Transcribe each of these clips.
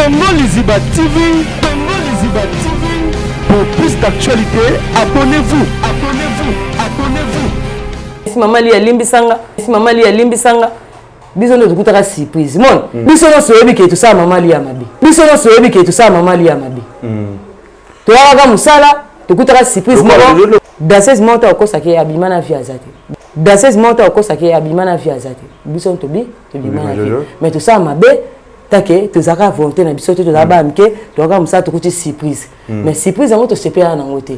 Congo Liziba TV, Congo Liziba TV. Pour plus d'actualités, abonnez-vous, abonnez-vous, abonnez-vous. Si maman Lia limbisanga, si maman Lia limbisanga, biso nde tokutaka surprise mona biso nyonso oyebi ke tosala mama Lia mabe, biso nyonso oyebi ke tosala mama Lia mabe. Toyakaka mosala, tokutaka surprise moko. Danseuse moko te akosaki abima na vie aza te, danseuse moko te akosaki abima na vie aza te. Biso tobi tobima na vie, mais tosala mabe take tozalaka volonté na biso te, tozalaka bana mike, toyaka mosala, tokuti surprise. Mais surprise yango tosepelaka nango te,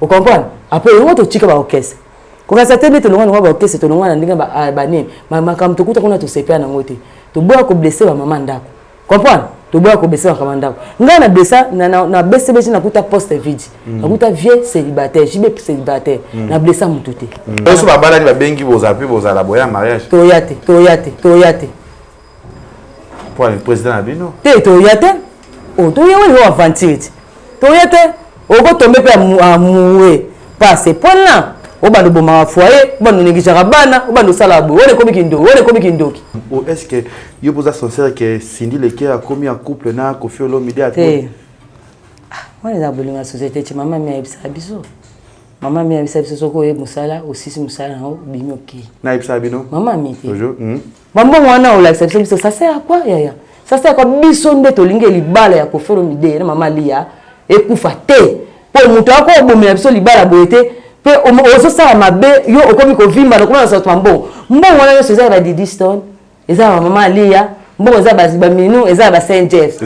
ocomprendre? Après yango totika baorchestre, kokasa te nde tolongwa nango baorchestre, tolongwa na ndenge banini, makambo tokuta kuna tosepela nango te. Toboya koblesser bamama ndako, comprendre? Toboya koblesser makambo ndako. Ngai na blessa na BCBG, nakuta poste vide, nakuta vieux célibataire, JB célibataire, na blessa motu te. Oso babalani babengi, bozala mpe bozala boya mariage? Toya te, toya te, toya te. Po président na bino? Te, toya te. O toya wani o aventure ti toya te, okotombe mpe amoureux parce mpona obanda obomaka foyer, obanda onégligeaka bana, obanda osala boye, wana ekomi kindoki, wana ekomi kindoki. Est ce que yo boza sincère ke Cindy Le Cœur akomi en couple na Koffi Olomide? Te, wana eza bolingo ya société ti. Mama mi ayebisaka biso, mama mi ayebisa biso: soki oye mosala, osisi mosala nango, obimi, okei. Nayebisaka bino? Mama mi te. Bambongo wana olakisa biso, biso ça sert à quoi, yaya? Ça sert à quoi? Biso nde tolingi libala ya Koffi Olomide na mama Lia ekufa te, mpo moto ako obomela biso libala boye te. Mpe ozosala mabe, yo okomi kovimba na okomi na sato mbongo. Mbongo wana nyonso eza ya badidi Stone, eza ya bamama Alia, mbongo eza baminu, eza ya ba Saint Jeff.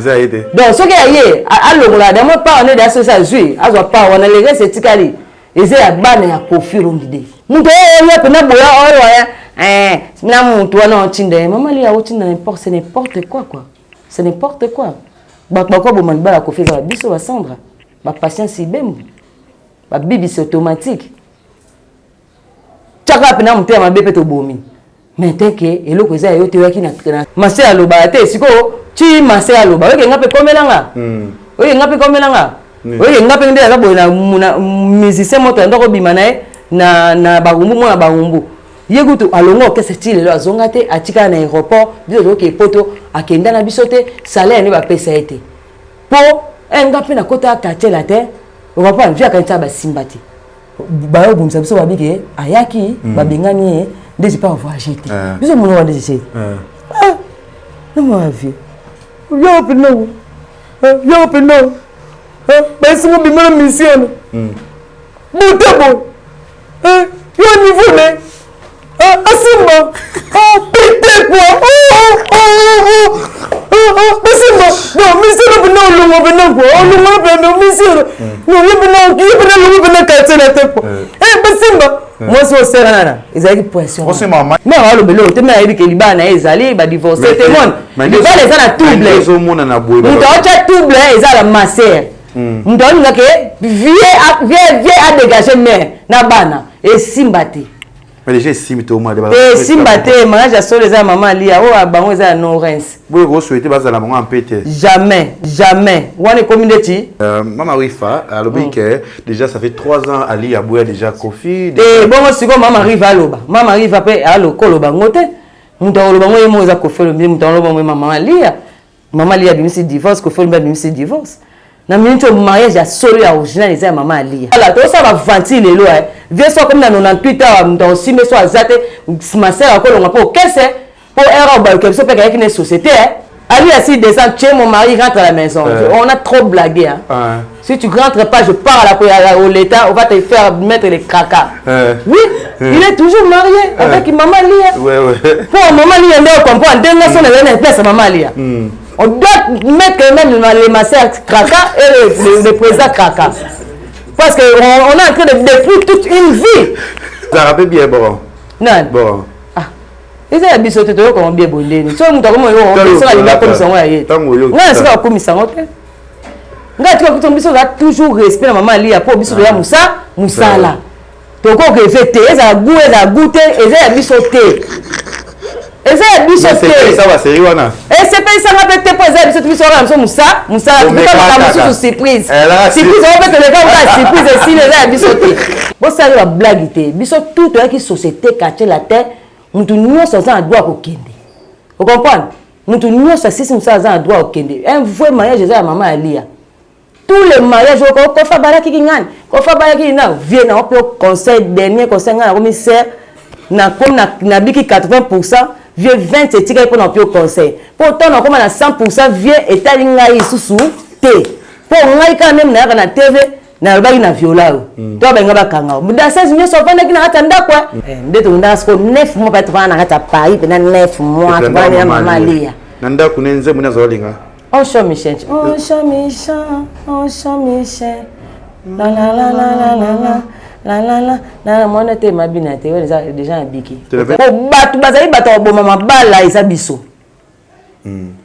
Donc soki aye alongola damo part wana, eda soki azwi, azwa part wana, le reste etikali eza ya bana ya Koffi Olomide. Moto oyo oya mpena boya oyo aya na motu wana otinda ye mama Lia, otinda n'importe, c'est n'importe quoi, quoi, c'est n'importe quoi. Bato bakoboma libala ya Koffi ezala biso, basandra, bapatience ibembo, babibisi automatique, tiaka mpena motema mabe mpe tobomi. Mais teke eloko eza ya yo te, oyaki na mase alobaka te. Sikoyo ti mase aloba, oyoke nga mpe komelanga, oyoke nga mpe komelanga, oyoke nga mpe nde aza boye na musicien moto anda kobima na ye na barumbu, mwana barumbu ye kutu alongo orchestre ti lelo azonga te, atikala na aéroport. Biso tozoke poto, akenda na biso te, salaire nde bapesa ye te. Mpo nga mpe nakota quartier latin, ocomprendre? Vi akanisa basimba te, bayo obongisa biso babike ayaki, babengani ye nde je pas voyage te. Biso mona wana nde nama vie yo mpena, yo mpena baesingo bima na mission bute boye, yo niveau ne asimba pete quoi, basimba bon mission na mpena olongo mpena quoi, olongo mpena mission non ye mpena, ye mpena olongo mpena quartier na te quoi, basimba mwasi osera nana ezalaki pression. Mais alobela oyo te, me ayebi ke libala na ye ezali badivorce te. Mone libala eza na trouble, moto aotya trouble eza la masere, moto aolinga ke vie adégage mare na bana, esimba te. Déjà esimbi te. Esimba te. Mariage ya solo eza ya mama Alia, oyo bango eza ya norens. Boye kosouhaiter bazala bango mpe te? Jamais, jamais, wana ekomi ndeti. Mama Rifa alobi ke déjà ça fait 3 ans Ali aboya déjà Koffi. Te, bongo sikoyo mama Riva aloba, mama Riva mpe alokoloba ngo te. Moto akoloba ngo ye moko eza Koffi Olomide, moto akoloba ngo ye mama Alia. Mama Alia abimisi divorce, Koffi Olomide abimisi divorce. Na minute oyo mariage ya solo ya original eza ya mama Alia. Ala tosala baventure lelo, vie so akomi na 98 awa, moto akosimbe so aza te, maser akolonga mpo okese mpo ere obaluka biso mpe kayaki na société. Ali assis descend, tu es mon mari, rentre à la maison. On a trop blagué. Hein. Si tu rentres pas, je pars à au l'État, on va te faire mettre les cracas. Oui, il est toujours marié avec maman Lia. Pour maman Lia, on comprend. Dès que place à maman Lia. On doit mettre même les masseurs cracas et le président cracas. Parce qu'on on est en train de détruire toute une vie. Ça rappelle bien, bon. Non. Bon. Eza ya biso te, toyokama bie bondeni. Soki moto akomosoki alingi akomisa yango ya ye, ngai nasika akomisa yango te. Ngai tika kuta biso oza toujours respect na mama Alia, mpo biso toya mosala, tokorêver te. Ezala gu, ezala gu te, eza ya biso te, eza ya biso te. Esepelisanga mpe te, mpo eza ya biso te. Biso wana biso mosala tuka mosusu surprise, surprise oyo mpe toleka kaka surprise esili. Eza ya biso te, bosali bablague te. Biso tout toyaki société quartier latin, motu nyonso aza na droit kokende, ocomprendre? Mutu nyonso asisi mosala aza na droit okende. Un vrai mariage eza ya mama ya Lia. Tous les mariages oyo Koffi abalaki kingani, Koffi abalaki na vie na mpe conseil dernier conseil ngai nakomi sœur nakomi nabiki 80% vie 20 etikali mpo na mpe conseil mpo ntango nakoma na 100% vie etali ngai lisusu te mpo ngai kaka meme nayaka na TV nalobaki na viola oyo mm. to balinga bakanga yo danseuse nyonso avandaki na kati ya ndako eh. Eh, nde tokendaka sikoyo 9 mois mpe tovanda na kati ya paris mpena 9 mois tovandi na mama Lia na ndako ne nzembo nini azolinga Osho Michel, Osho Michel, Osho Michel, la la la la la la la la la la la mwana te mabina te oyo eza déjà na biki po bato bazali bato ya koboma mabala eza biso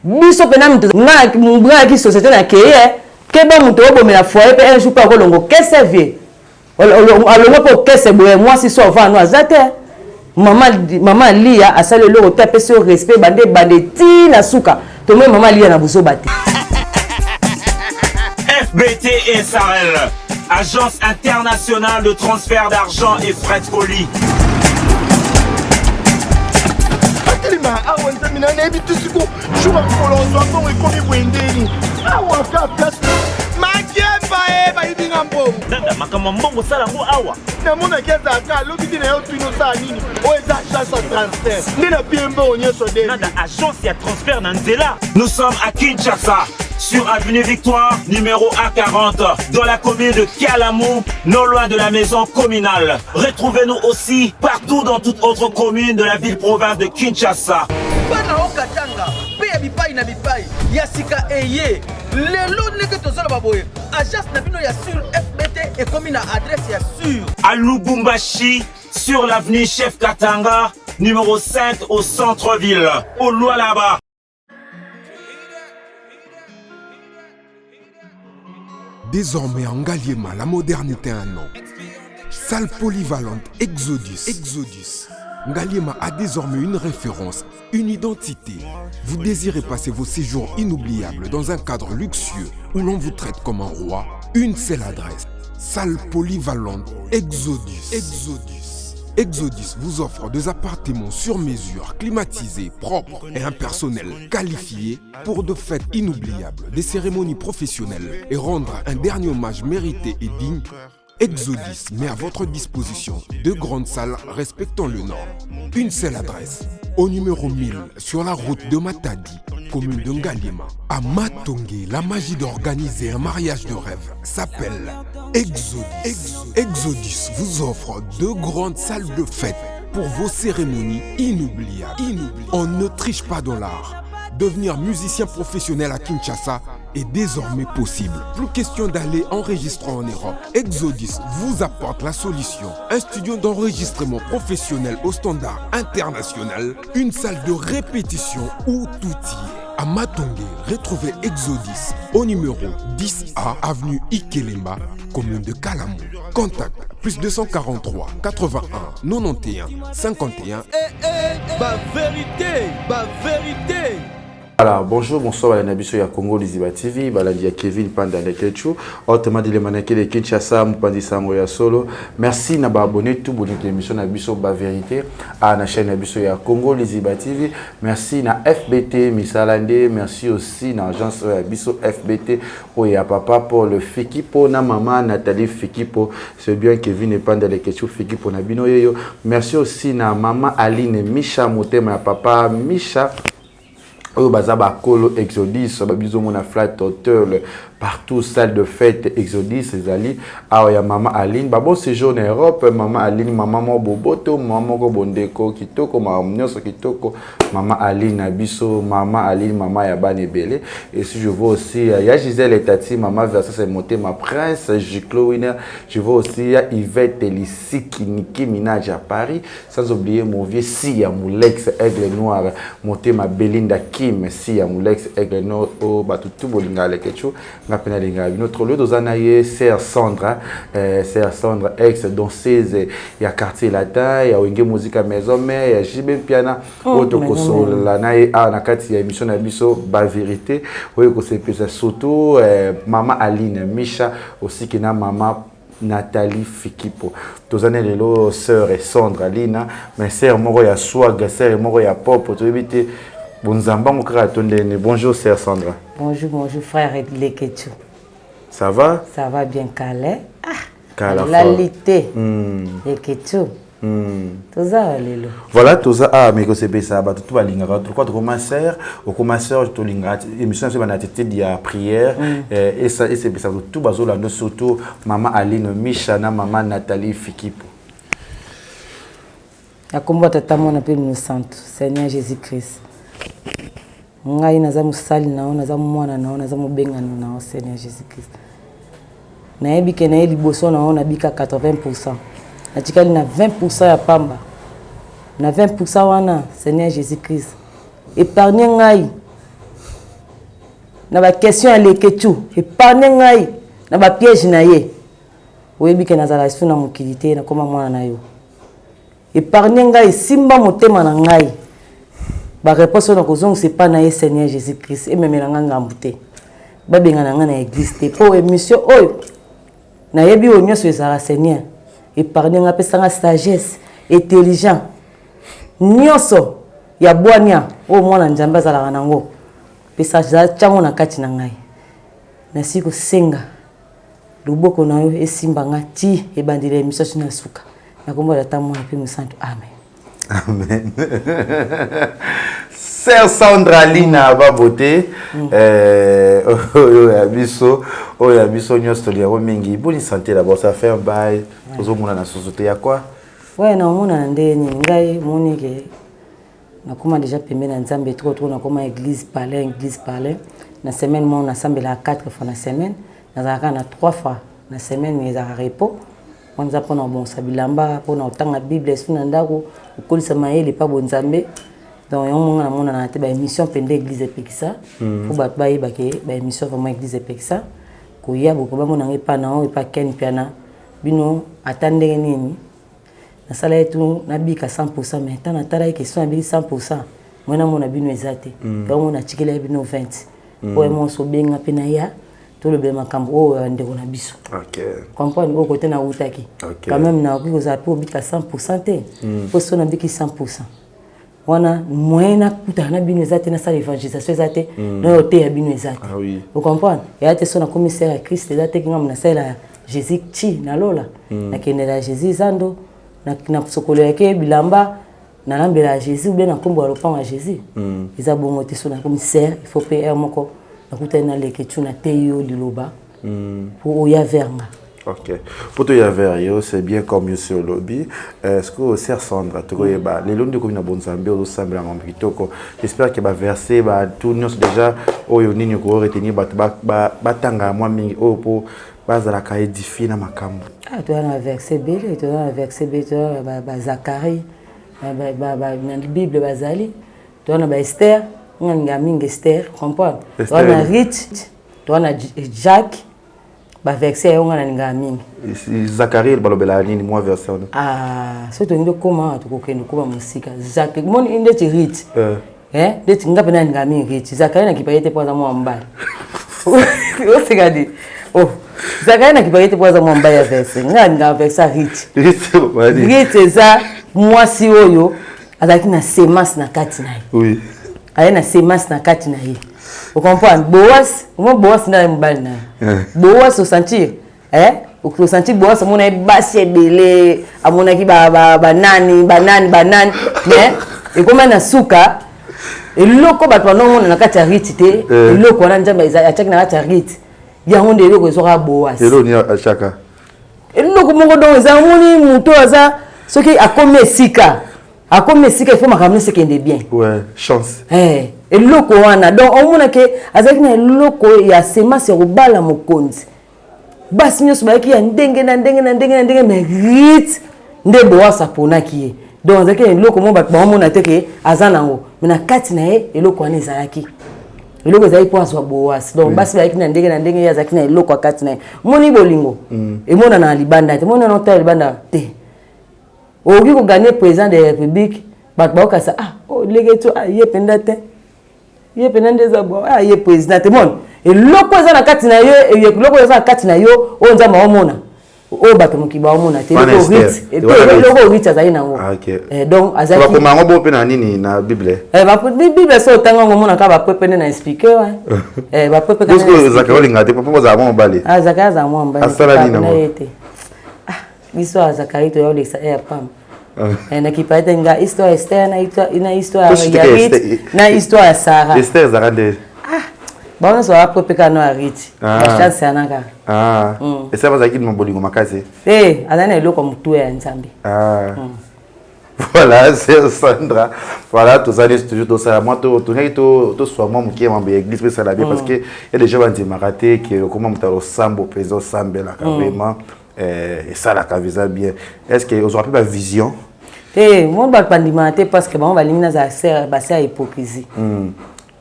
biso mpena moto nga nayaki société na keye keba moto obomela foyer mpe un jour mpe akolongo kese vie alongo mpe okese boye mwasi so avano aza te mama mama Lia asali eloko te apesi yo respect bande bande ti na suka tomoni mama Lia na buzoba te. FBT SARL, agence internationale de transfert d'argent et frais de colis. Atelema awa nzambe na nayebi te siko jour ya mokolo ozwa mbongo ekomi boye ndeni awa ka place makemba e bayibi nga mbongo. Nanda makambo ya mbongo osala yango awa. Namonaki azalaka alobi te na yo tuni osala nini oyo eza agence ya transfert nde na pie mbongo nyonso nde. Nanda agence ya transfert na nzela. Nous sommes à Kinshasa sur avenue Victoire numéro A40 dans la commune de Kalamu, non loin de la maison communale. Retrouvez-nous aussi partout dans toute autre commune de la ville-province de Kinshasa. Bana Haut-Katanga mpe ya bipai na bipai ya sika eye lelo ndenge tozoloba boye agence na bino ya sur FBT ekomi na adresse ya sur. À Lubumbashi, sur l'avenue Chef Katanga, numéro 5 au centre-ville, au Lualaba. Désormais en Ngaliema, la modernité a un nom. Salle polyvalente Exodus. Exodus. Ngaliema a désormais une référence, une identité. Vous désirez passer vos séjours inoubliables dans un cadre luxueux où l'on vous traite comme un roi? Une seule adresse. Salle polyvalente Exodus. Exodus. Exodus vous offre des appartements sur mesure, climatisés, propres et un personnel qualifié pour de fêtes inoubliables, des cérémonies professionnelles et rendre un dernier hommage mérité et digne. Exodus met à votre disposition deux grandes salles respectant le norme. Une seule adresse, au numéro 1000 sur la route de Matadi, commune de Ngaliema. À Matonge, la magie d'organiser un mariage de rêve s'appelle Exodus. Exodus vous offre deux grandes salles de fête pour vos cérémonies inoubliables. On ne triche pas dans l'art. Devenir musicien professionnel à Kinshasa est désormais possible. Plus question d'aller enregistrer en Europe. Exodus vous apporte la solution. Un studio d'enregistrement professionnel au standard international, une salle de répétition où tout y est. À Matonge, retrouvez Exodus au numéro 10A, avenue Ikelemba, commune de Kalamu. Contact plus 243 81 91 51. Eh, eh, ba vérité, ba vérité. Voilà, bonjour, bonsoir, balandi na biso ya Congo Liziba TV, balandi ya Kevin Panda Lekechu, autrement dit le maneke de Kinshasa, mupandi sango ya solo. Merci na ba abonné tout bolingi émission na biso ba vérité à na chaîne na biso ya Congo Liziba TV. Merci na FBT Misalande, merci aussi na agence ya biso FBT oyo ya papa Paul Fikipo na maman Nathalie Fikipo. C'est bien Kevin Panda Lekechu Fikipo na bino yeyo. Merci aussi na maman Aline Misha motema ya papa Misha. Oyo baza bakolo Exodus, babizomona flat hotel partout, salle de fête Exodus ezali awa ya mama Aline. Ba bon séjour na Europe, mama Aline, mama mo boboto, mama moko bondeko kitoko, mama nyonso kitoko, mama Aline na biso, mama Aline, mama ya bana ebele. Et si je vois aussi ya Gisèle Etati, mama Versace Motema Prince, Giclo Winner, je vois aussi ya Yvette Lisiki, Niki Minaj à Paris, sans oublier mon vieux Sia Moulex Aigle Noir, Motema Belinda Kim, Sia Moulex Aigle Noir, oh batutu bolinga lekechu, nga pena linga notre lieu dozana ye Sœur Sandra, Sœur Sandra ex danseuse ya quartier latin, ya Wenge Musica Maison Mère, ya JB Mpiana, Oh, oyo Maison tokosola na ye awa na kati ya émission na biso ba vérité, oyo kosepesa surtout mama Aline Misha aussi ki na mama Nathalie Fikipo. Tozane lelo sœur et Sandra Lina, mais sœur moko ya swag, sœur moko ya pop, toyebi te. Bonzambe yango kaka to ndeni. Bonjour sœur Sandra. Bonjour, bonjour frère Lekechu. Ça va? Ça va bien Kale. Ah, Kala lalité. Lekechu. Toza lelo. Voilà toza ah mais kosepesa bato to balingaka pourquoi tokoma sœur okoma sœur tolingaka émission na biso bana attitude ya prière esa esepesa bato tout bazolanda surtout mama Aline Misha na mama Nathalie Fikipo. Na kombo ya Tata Mwana mpe Mosantu, Seigneur Jésus-Christ. Ngai naza mosali na yo, naza mwana na yo, naza mobengano na yo, Seigneur Jésus-Christ. Nayebi ke naye liboso na yo nabika 80%. Natikali na 20% ya pamba. Na 20% wana, Seigneur Jésus-Christ, épargne ngai na ba question ya Leketchou, épargne ngai na ba piège na ye. Oyebi ke nazala lisusu na mokili te, nakoma mwana na yo. Épargne ngai, simba motema na ngai. Ba réponse oyo nakozongisa epai na ye, Seigneur Jésus-Christ, ememela ngai ngambu te. Babengana ngai na église te. Po émission oyo nayebi oyo nyonso ezalaka, Seigneur. Épargne ngai, apesa ngai sagesse, intelligent. Nyonso ya bwania oyo mwana Nzambe azalaka nango. Pesa tiango na kati na ngai. Nasi kosenga loboko na yo esimba nga ti ebandeli ya émission na suka. Nakombo ya Tata Mwana mpe Mosantu. Amen. Amen. Sœur Sandra Lina ba beauté oyo ya biso, oyo ya biso nyonso tolinga mingi. Boni santé d'abord, ça fait un bail. Ozomona na susu te ya quoi? Ouais, na omona na ndenge nini ngai moni ke nakoma déjà pembeni na Nzambe trop trop, nakoma église palais, église palais. Na semaine mo nasambelaka 4 fois na semaine, nazalaka na 3 fois na semaine ezalaka repos. Wana eza mpona kobongisa bilamba, mpona kotanga Bible esu na ndako, kokolisa mayele epa bonzambe. Donc yango monga namonana te baémission mpenza église epekisa, po bato bayeba ke baémission vraiment église epekisa koya boko bamona ngo epa na oyo epa Ken Piana bino ata ndenge nini. Nasala ye tu nabika 100%, mais ntango natalaki question nabiki 100%, moi namona bino eza te. Yango mona atikela ye bino 20 oyo monso obenga mpe na ya tolobela makambo oyo ya ndeko na biso. Comprendre oyo kote nawutaki. Quand même nakoki kozala mpe obika 100% te, po so nabiki 100% wana, moyen nakutana na bino eza te, nasala évangélisation eza te, nayo oteya bino eza te. Ocomprendre eya te. So nakomi sœur ya Christ, eza te kingambo nasalela Jésus ti nalola, nakendela Jésus zando, nasokolelaki bilamba, nalambela ya Jésus ou bien na nkombo ya lopango ya Jésus. Eza bongo te. So nakomi sœur, il faut mpe heure moko nakutani na leke tu nateyi yo liloba po oya vers nga. Ok. Pour toi, vers yo, c'est bien comme monsieur Lobby. Est-ce que sœur Sandra, tu connais ba les longs de commune bonzambe au semble en kitoko. J'espère que ba verset ba tout nous déjà oyo nini ko retenir ba ba ba batanga moi mingi oyo po bazala ka édifier na makambo. Ah, toi na verset ebele, toi na verset ebele, toi ba ba Zacharie, ba ba ba na Bible bazali, toi na ba Esther, nga mingi Esther, comprendre. Toi na Ruth, toi na Jacques, ba verset yango nga nalingaka mingi. Zacharie balobela nini mwa verset wana? Ah, soki tolingi tokóma tokokende okóma mosika. Zacharie moni ndeti Ruth, ndeti nga mpe nalingaka mingi Ruth. Zacharie nakipa ye te mpo aza mwa mobali. Oseka di oh, Zacharie nakipa ye te mpo aza mwa mobali ya verset. Nga nalingaka verset ya Ruth. Ruth eza mwasi oyo azalaki na semence na kati na ye. Aye na semence na kati na ye, ocomprendre? Boas omo, Boas nde aye mobali na ye. Boas osentir, osentir Boas amona ye basi ebele, amonaki banani banani banani, mais ekoma na suka eloko bato banomona na kati ya Ruth te. Eloko wana Nzambe atiaki na kati ya Ruth, yango nde eloko ezwaka Boas. Eloko moko donc eza omoni moto aza soki akomi esika, akomi esika, il faut makambo nyonso ekende bien. Ouais, chance. Eloko wana donc omona ke azalaki na eloko ya semence ya kobala mokonzi. Basi nyonso bayaki ya ndenge na ndenge na ndenge na ndenge, mais Ruth nde Boas aponaki ye. Donc azalaki na eloko moko bato baomona te ke aza nango, mais na kati na ye eloko wana ezalaki, eloko ezalaki mpo azwa Boas. Donc basi bayaki na ndenge na ndenge, ye azalaki na eloko ya kati na ye. Moni bolingo emonana na libanda te, monana otala libanda te. Okoki kogagner président de la République, bato baokasa: "Ah, oh, leke to, ah, ye mpenza te, ye mpenza nde eza bo, ah, ye président te." Moni eloko eza na kati na yo, eloko eza na kati na yo oyo Nzambe aomona. Oyo bato mokili baomona te, eloko Ruth azali nango. Donc azalaki bakoma yango bo mpe na nini na Bible? Bible so otanga yango, omonaka bapepe nde na expliquer bapepe. Zakari olingaka te papa bazala mwa mobali. Zakari azala mwa mobali. Asala nini nango ye te? Biso ya Zakari toya olekisa ya pamba nakipa ete nga histoire Ester na histoire ya Ruth na histoire ya Sara. Ester ezalaka nde? Bango nyonso bapepe kaka no ya Ruth, bachance yana kaka. Ester bazalaki na bolingo makasi. Te, azali na eloko ya motuya ya Nzambe. Voilà, c'est Sandra. Voilà, tozali toujours tosala mwa tongaki toswa mwa moke mambo ya église mpe esala bien, parce que ya déjà bandimaka te ke okoma moto ya losambo mpenza, osambelaka vraiment, esalaka visa bien. Est ce que ozwaka mpe bavision? Te, mo bato bandimaka te parce que bango balingi nazala basœur ya hypocrisie,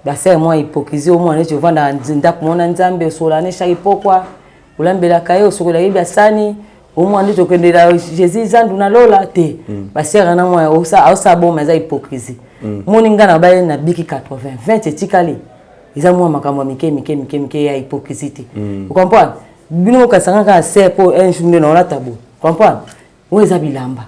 basœur mwa hypocrisie. Omona neti ovandaka ndako mona Nzambe, osola ne chaque pokwa, olambelaka ye, osokola yebi asani, omwana nde tokendela Jésus zandu na lola te. Basœur wana mwa aosala boma, eza hypocrisie. Moni nga na baye nabiki 80 20 etikali, eza mwa makambo ya mike mike mike mike ya hypocrisie te. Ocomprendre? Bino mokasanga kaka sœur mpo un jour nde naolata bo comprendre. Oyo eza bilamba,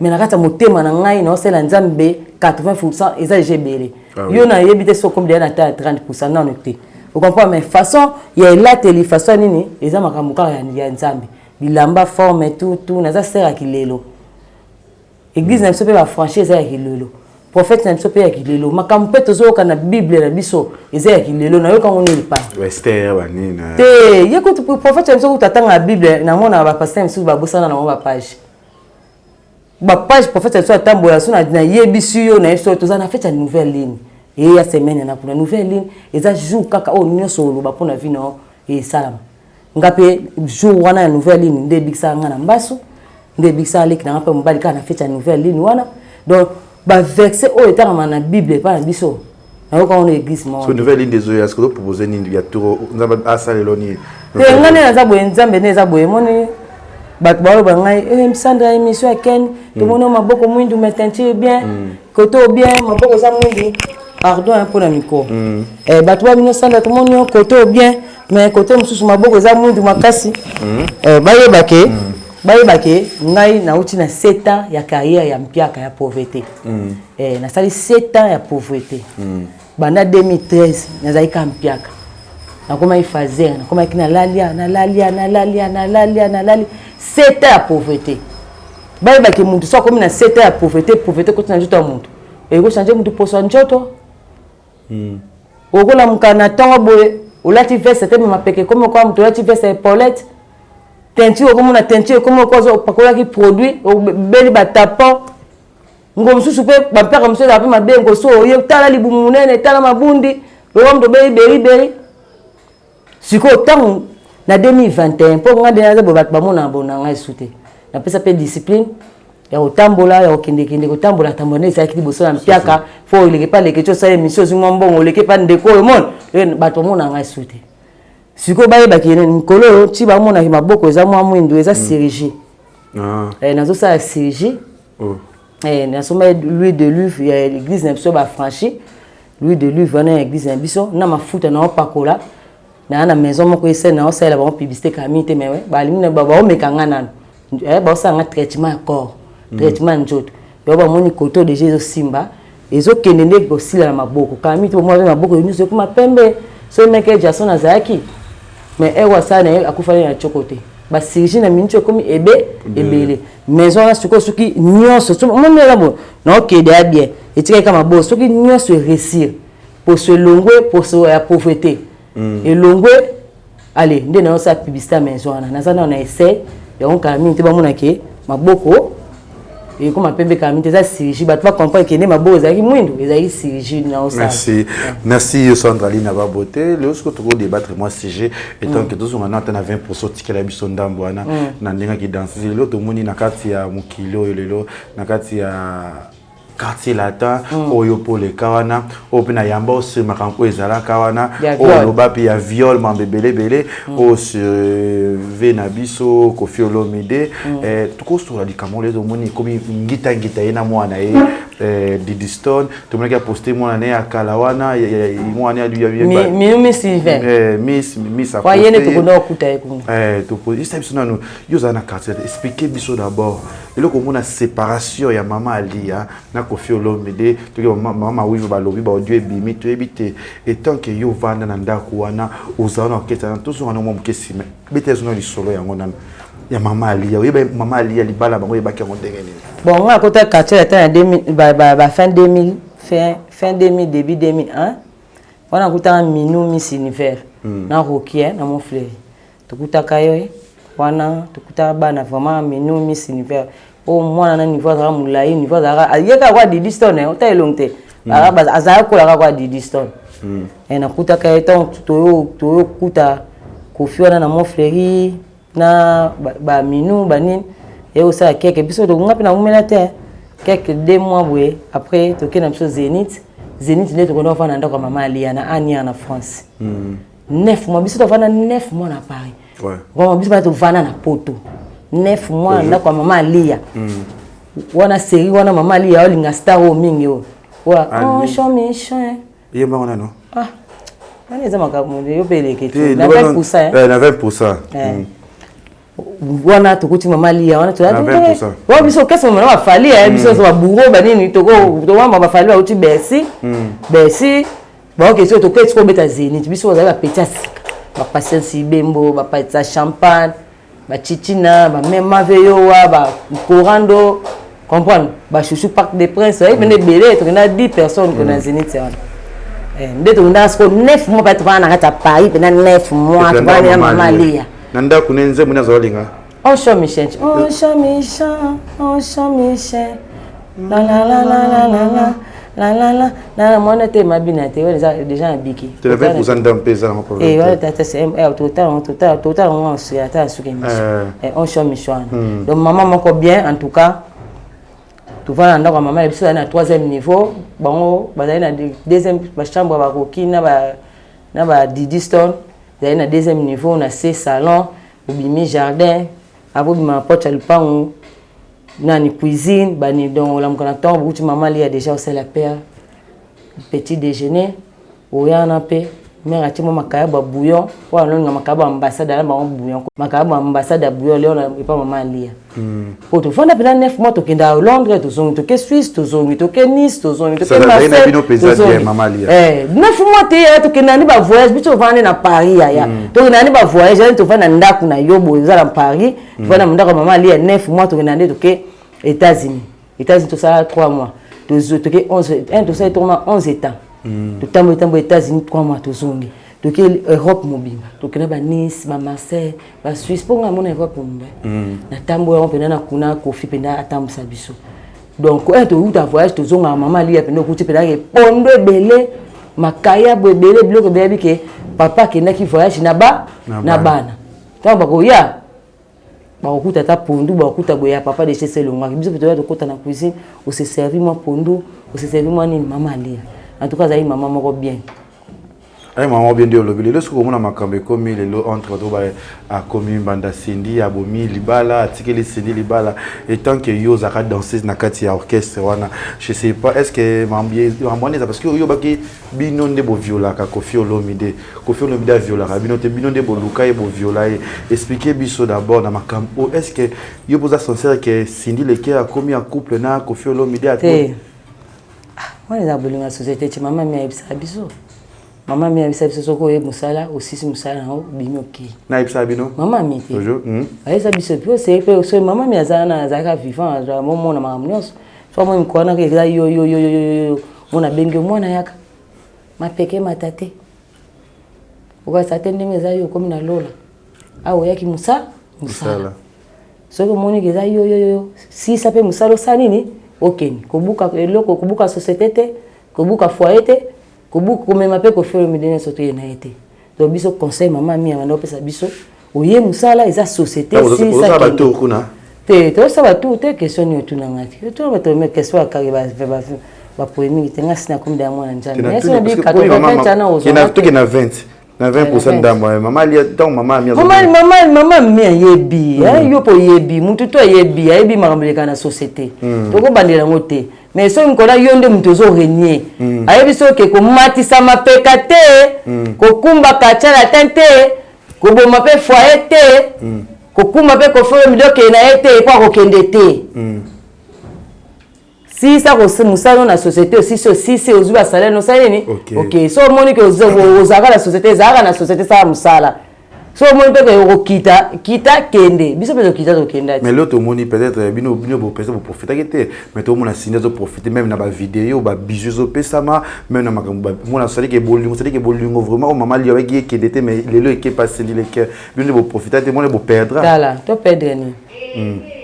mais na kati ya motema na ngai naosala Nzambe 80, eza déjà ebele. Yo nayebi te soki okomi deya na ta ya 30 nano te, ocomprendre? Mais façon ya elateli, façon ya nini, eza makambo kaka ya Nzambe, bilamba, forme, tout tout. Naza sœur ya kilelo. Église na biso mpe bafranchi eza ya kilelo, prophète na biso mpe ya kilelo. Makambo mpe tozoyoka na Bible na biso eza ya kilelo. Nayokango nini pa te? Ye kutu prophète na biso kutu atanga ya Bible. Namona bapasteur misusu babosana nango bapage, bapage. Prophète na biso atambola so nayebisi yo na ye so toza na fête ya nouvelle lune eya semaine na kuna. Nouvelle lune eza jour kaka oyo nyonso oloba mpona vie na yo esalama. Nga mpe jour wana ya nouvelle lune nde ebikisaka nga na mbasu, nde ebikisaka leki na nga mpe mobali kaka na fête ya nouvelle lune wana. Donc baverset oyo etangama na Bible epai na biso, nayoka wana église moko. So nouvelle lune ezoya, est-ce que ozopropose nini ya tour? Nzambe asalelo nini? Te, nga nde naza boye, Nzambe nde eza boye. Moni bato baloba ngai Sandra, émission ya Ken, tomoni oyo maboko mwindu, mais teinture bien, kote oyo bien, maboko eza mwindu. Pardon mpona micro. Bato babino Sandra, tomoni oyo kote oyo bien, mais kote mosusu maboko eza mwindu makasi. Bayeba ke, bayeba ke ngai nauti na 7 ans ya carrière ya mpiaka ya pauvreté. Nasali 7 ans ya pauvreté banda 2013. Nazali ka mpiaka, nakomaki fazer, nakomaki nalalia, nalalia, nalalia, nalalia, nalali 7 ans ya pauvreté. Bayebaki mutu so akomi na 7 ans ya pauvreté, pauvreté ekoti na nzoto ya mutu, ekochange mutu poso ya nzoto. Okolamuka na ntongo boye, olati veste te, me mapeke ekomi okoa moto olati veste ya epaulette. Teinture, okomona teinture ekomi okoa, opakolaki produit, obeli batapon ngo mosusu mpe bampiaka mosusu ezala mpe mabe. Ngo so oye, tala libumu monene, tala mabundi lokola moto obeli beriberi. Sikoyo ntango na 2021, mpo nga nde naza boye, bato bamonaka bona ngai esu te. Napesa mpe discipline ya kotambola, ya kokendekende, kotambola tambola nde ezalaki liboso ya mpiaka. Fo oleke pa leke ti osala émission, ozwi mwa mbongo, oleke pa ndeko oyo mona, bato bamona ngai esu te. Sikoyo bayebaki mikolo oyo ti bamonaki maboko eza mwa mwindu, eza chirurgie. Nazosala chirurgie. Nasomba l'huile d'olive ya église na biso, bafranchi l'huile d'olive wana ya église na biso na mafuta naopakola. Naa na maison moko esali, naosalela bango publicité kami te, mais balingi baomeka nga nano, baosala nga traitement ya corps, traitement ya nzoto. Yo bamoni koto déjà ezosimba, ezokende nde kosila na maboko kami te. Bomona mpe maboko nyonso ekoma pembe. So Michael Jackson azalaki, mais ere asala na ye akufani na tioko te. Bachirurgie na miniti ekomi ebe ebele. Maison wana sikoyo, soki nyonso omoni eza boye, naokende ya bien, etikali ka maboko. Soki nyonso eréussir, poso elongwe, poso ya pauvreté elongwe, ale nde naosala publicité ya maison wana. Naza nano na essai yango kala mingi te. Bamonake maboko ekoma pembe kala mingi te, eza chirurgie. Bato bacomprendre ke nde maboko ezalaki mwindu, ezalaki chirurgie naosala. Merci, merci Sandra Lina Babote. Lelo soki tokodébattre mwa sujet étant que tozonga na ata na 20, tikela biso ndambo wana na ndenge aki danse. Lelo tomoni na kati ya mokili oyo, lelo na kati ya Quartier Latin oyo mpo oleka wana, oyo mpe na yamba osur makambo oyo ezalaka wana, oyo oloba mpe ya viol, mambo ebele ebele oyo surve na biso Kofi Olomide. Tokosola likambo oyo. Omoni ekomi ngitangita, ye na mwana ye. eh, Didi Stone tomonaki aposte mwana na ye ya kala wana mwana Miss eh, Miss Miss aposte ye tokonda kokuta ye kuna eh toyebisa biso nanu yo ozala na quartier explique biso d'abord eloko omona séparation ya mama Aliya na Koffi Olomide toki mama Wive balobi ba audio ebimi toyebi te etant que yo ovanda na ndako wana ozala na orchestre wana tozonga na mwa moke nsima beta ezona lisolo yango nanu ya mama Aliya oyeba mama Aliya libala bango oyebaki yango ndenge nini? Bon nga akota quartier ata na ba fin 2000 fin 2000 début 2001 wana akutaka Minou Miss Univers na Rocky na Montfleury tokutaka ye wana tokutaka bana vraiment Minou Miss Univers oyo mwana na niveau azalaka molai niveau azalaka ye kaka kwa Didi Stone ota elongi te azalaka kola kaka kwa Didi Stone. Nakutaka ye ntango toyokuta Koffi wana na Montfleury na baminu banini ye kosala keke biso nga mpe naumela te quelque 2 mois boye. Après tokei na biso Zénith. Zénith nde tokonda kofanda na ndako ya mama Alia na Ania na France 9 mois. Biso tovanda 9 mois na Paris. Vraiment biso bana tovanda na Poto 9 mois na ndako ya mama Alia wana. Série wana mama Alia olinga star oyo mingi oyo oh Michel. Yembango nano. Ah, wana eza makambo yo mpe eleke te na 20%. Na 20%. Wana tokuti mama Lia wana wa biso okese mama na bafali biso baburo banini towamba bafali bauti Bercy. Bercy baoke soki tokei sikoyo obeta Zénith, biso bazali bapeti ya sika, bapatience Ibembo, bapatisa champagne, bachichina, bamema veyowa, bacorando comprendre, bachouchou Parc des Princes oyebi pene ebele. Tokenda 10 personnes kona Zénith wana nde tokendaka sikoyo 9 mois mpe tovanda na kati ya Paris mpena 9 mois tovanda na mama Lia. Na ndako ne nzembo nini azolinga? Oncho Michel, Oncho Michel, Oncho Michel, la la la la la la la la la la la la mwana te mabina te wana eza déjà na biki. Te na 20% ndambo mpe eza nango problème. Wana tata totala totala totala ngo ata ya suki émission Oncho Michel wana. Donc mama moko bien en tout cas. Tovanda na ndako ya mama na biso, azali na troisième niveau, bango bazali na deuxième bachambre ya bakoki na ba Didi Stone ezali na deuxième niveau. Na se salon, obimi jardin, avobima na porte ya lupango nani cuisine bani. Donc olamuka na ntongo, bokuti mama Lia déjà osala père petit déjeuner. Oya wana mpe mare atie mwa makayabo ya bouillon po alonga makayabo ya ambassade ala bango bouillon, makayabo ya ambassade ya bouillon leo epa mama Alia. Po tovanda mpena 9 mois, tokenda Londres, tozongi, toke Suisse, tozongi, toke Nice, tozongi, toke Marseille, tozongi. 9 mois te yaya, tokenda ni bavoyage. Biso tovanda nde na Paris yaya, tokenda ni bavoyage yani. Tovanda ndako na yo boye, oza na Paris, tovanda ndako ya mama Alia 9 mois. Tokenda nde toke États-Unis. États-Unis tosala 3 mois, toke 11 tosali tokoma 11 états. Totambola tambola États-Unis 3 mois, tozongi, toke Europe mobimba, tokenda baNice, baMarseille, baSuisse, mpo ngai amona Europe mobimba. Natambola yango mpena na kuna Kofi mpenza atambwisa biso. Donc touta voyage, tozongaka, mama Alia mpenza okuti mpenzake pondo ebele, makayabo ebele, biloko ebele bike papa akendaki voyage na ba na bana. Ntango bakoya, bakokuta ata pondu, bakokuta boye ya papa deche elongwaki. Biso mpe toya, tokota na cuisine, ose servi mwa pondu, ose servi mwa nini. Mama Alia en tout cas azali mama moko bien. Aye mama bien nde olobi. Lelo soki omona makambo ekomi lelo entre bato, akomi mbanda Cindy abomi libala, atikeli Cindy libala. Etant que yo ozalaka danseuse na kati ya orchestre wana, je sais pas, est ce que mambo wana eza parce que oyobaki bino nde boviolaka Koffi Olomide? Koffi Olomide aviolaka bino te, bino nde boluka ye, boviola ye. Explique biso d'abord na makambo oyo, est ce que yo boza sincère que Cindy Le Cœur akomi en couple na Koffi Olomide? Te, wana eza bolingo ya société ti. Mama mi ayebisaka biso, mama mi ayebisa biso soki oye mosala, osisi mosala nango, obimi, okei. Nayebisaka bino? Mama mi te ayebisa biso mpe osei mpe soki mama mi aza wana, azalaka vivant, momona makambo nyonso. So moi mokolo wana eza yo yo yo yo yo mona abengi yo, mwana yaka, mapeke mata te, okasa te ndenge eza yo okomi na lola awa, oyaki mosala mosala. Soki omoniki eza yo yo yo, sisa mpe mosala, osala nini, okende kobuka eloko, kobuka société te, kobuka foyer te, kobuka komema mpe Koffi Olomide nyonso toye na ye te. Donc biso conseil mama mi abanda kopesa biso, oye mosala eza société. Te, tozosala batour te. Question nini otunanga te? Otuna bato me question akaki bapolémique te. Nga sina komi da mwana Nzambe. Toke na 20. Na 20% ndambo eh, mama alia ntango mama ami mama mama mama mi ayebi eh, yo mpo oyebi motu to ayebi ayebi makambo eleka na société hmm. tokobandela yango te mais soki mokolo yo nde moto ozo renier hmm. ayebi soki komatisa mapeka te hmm. kokumba kacala te te koboma mpe foyer te kokumba mpe kofolo midokee na ye te mpo akokende te Silisa mosala no na société osisi osisi ozwi basalaire no osali nini ok so omoni ke ozalaka na société ezalaka na société sala mosala so omoni mpe ke okokita kita kende biso mpe tokita tokenda mais lelo tomoni peut-être eh, bino bino bopesa boprofitaki te mais tomona sindi azoprofite même na bavideo babisu ezopesama même na makambo mona sadike bolingo sadike bolingo vraiment oyo mama liyo abaki ekende te mais lelo ekepa sindi leke bino nde boprofita te mona boperdra tala toperdre nini hmm.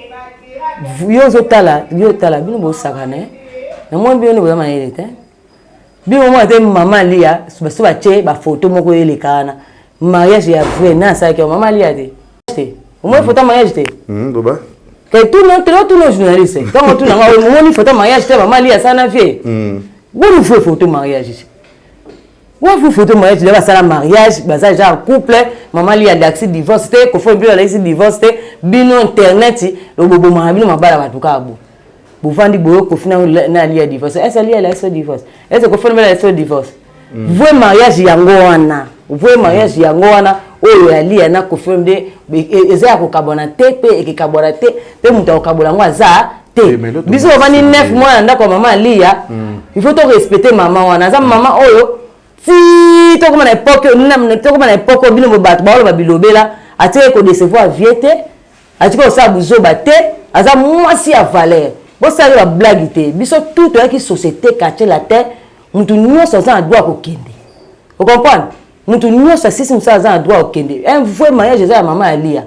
Yo ozo tala, yo tala bino bo sakana eh. Na moni bino boza mayele te. Bino mona te maman Lia, baso ba tie ba photo moko eleka wana. Mariage ya vrai na asalaki maman Lia te. Te. Omoni photo mariage te? Hmm, boba. Ke tout non, tout non journaliste. Tango tout na omoni photo mariage te maman Lia sana vie. Hmm. Woni vrai photo mariage. Wapi photo mariage nde basala mariage baza genre couple maman li alakisi divorce te kofi olomide alakisi divorce te bino internet bobomaka bino mabala bato kaka bo bovandi boyo kofi na alia divorce est-ce alia alakisi divorce est-ce kofi olomide alakisi divorce mm. vrai mariage yango wana vrai mariage mm. yango wana oyo ya lia na kofi olomide eza ya kokabwana te mpe ekekabwana te mpe moto akokabola yango aza te eh, biso bavandi 9 mois na ndako ya mama aliya mm. il faut to respecter mama wana aza mama oyo ti tokoma na epoque tokoma na epoque oyo bino bato baoloba bilobela atikaki kodecevoir vie te atikaki kosala buzoba te aza mwasi ya valeur bosala ye bablage te biso tout toyaki société quartier latin motu nyonso aza na droit kokende ocomprendre motu nyonso asisi mosala aza na droit kokende un vrai mariage eza ya mama aliya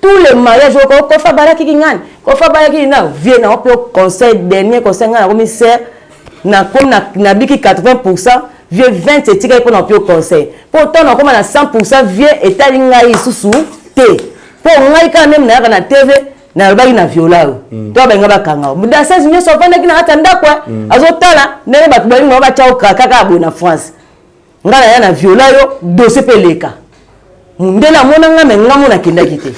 tous les mariages oko kofa balaki kingani kofa balaki na vie na ope conseil dernier conseil ngai nakomi sœur na komi na biki 80% vie 20 etikali mpo na ope conseil mpo ntango nakoma na 100% vie etali ngai lisusu te mpo ngai kaka meme nayaka na tv nalobaki na viola oyo mm. to balinga bakanga danseuse nyonso avandaki na kati ya ndako eh. mm. azotala ndenge bato balinga batya okraka kaka boye na france nga naya na viola yo dossier mpe eleka mundele amona nga me nga mo nakendaki te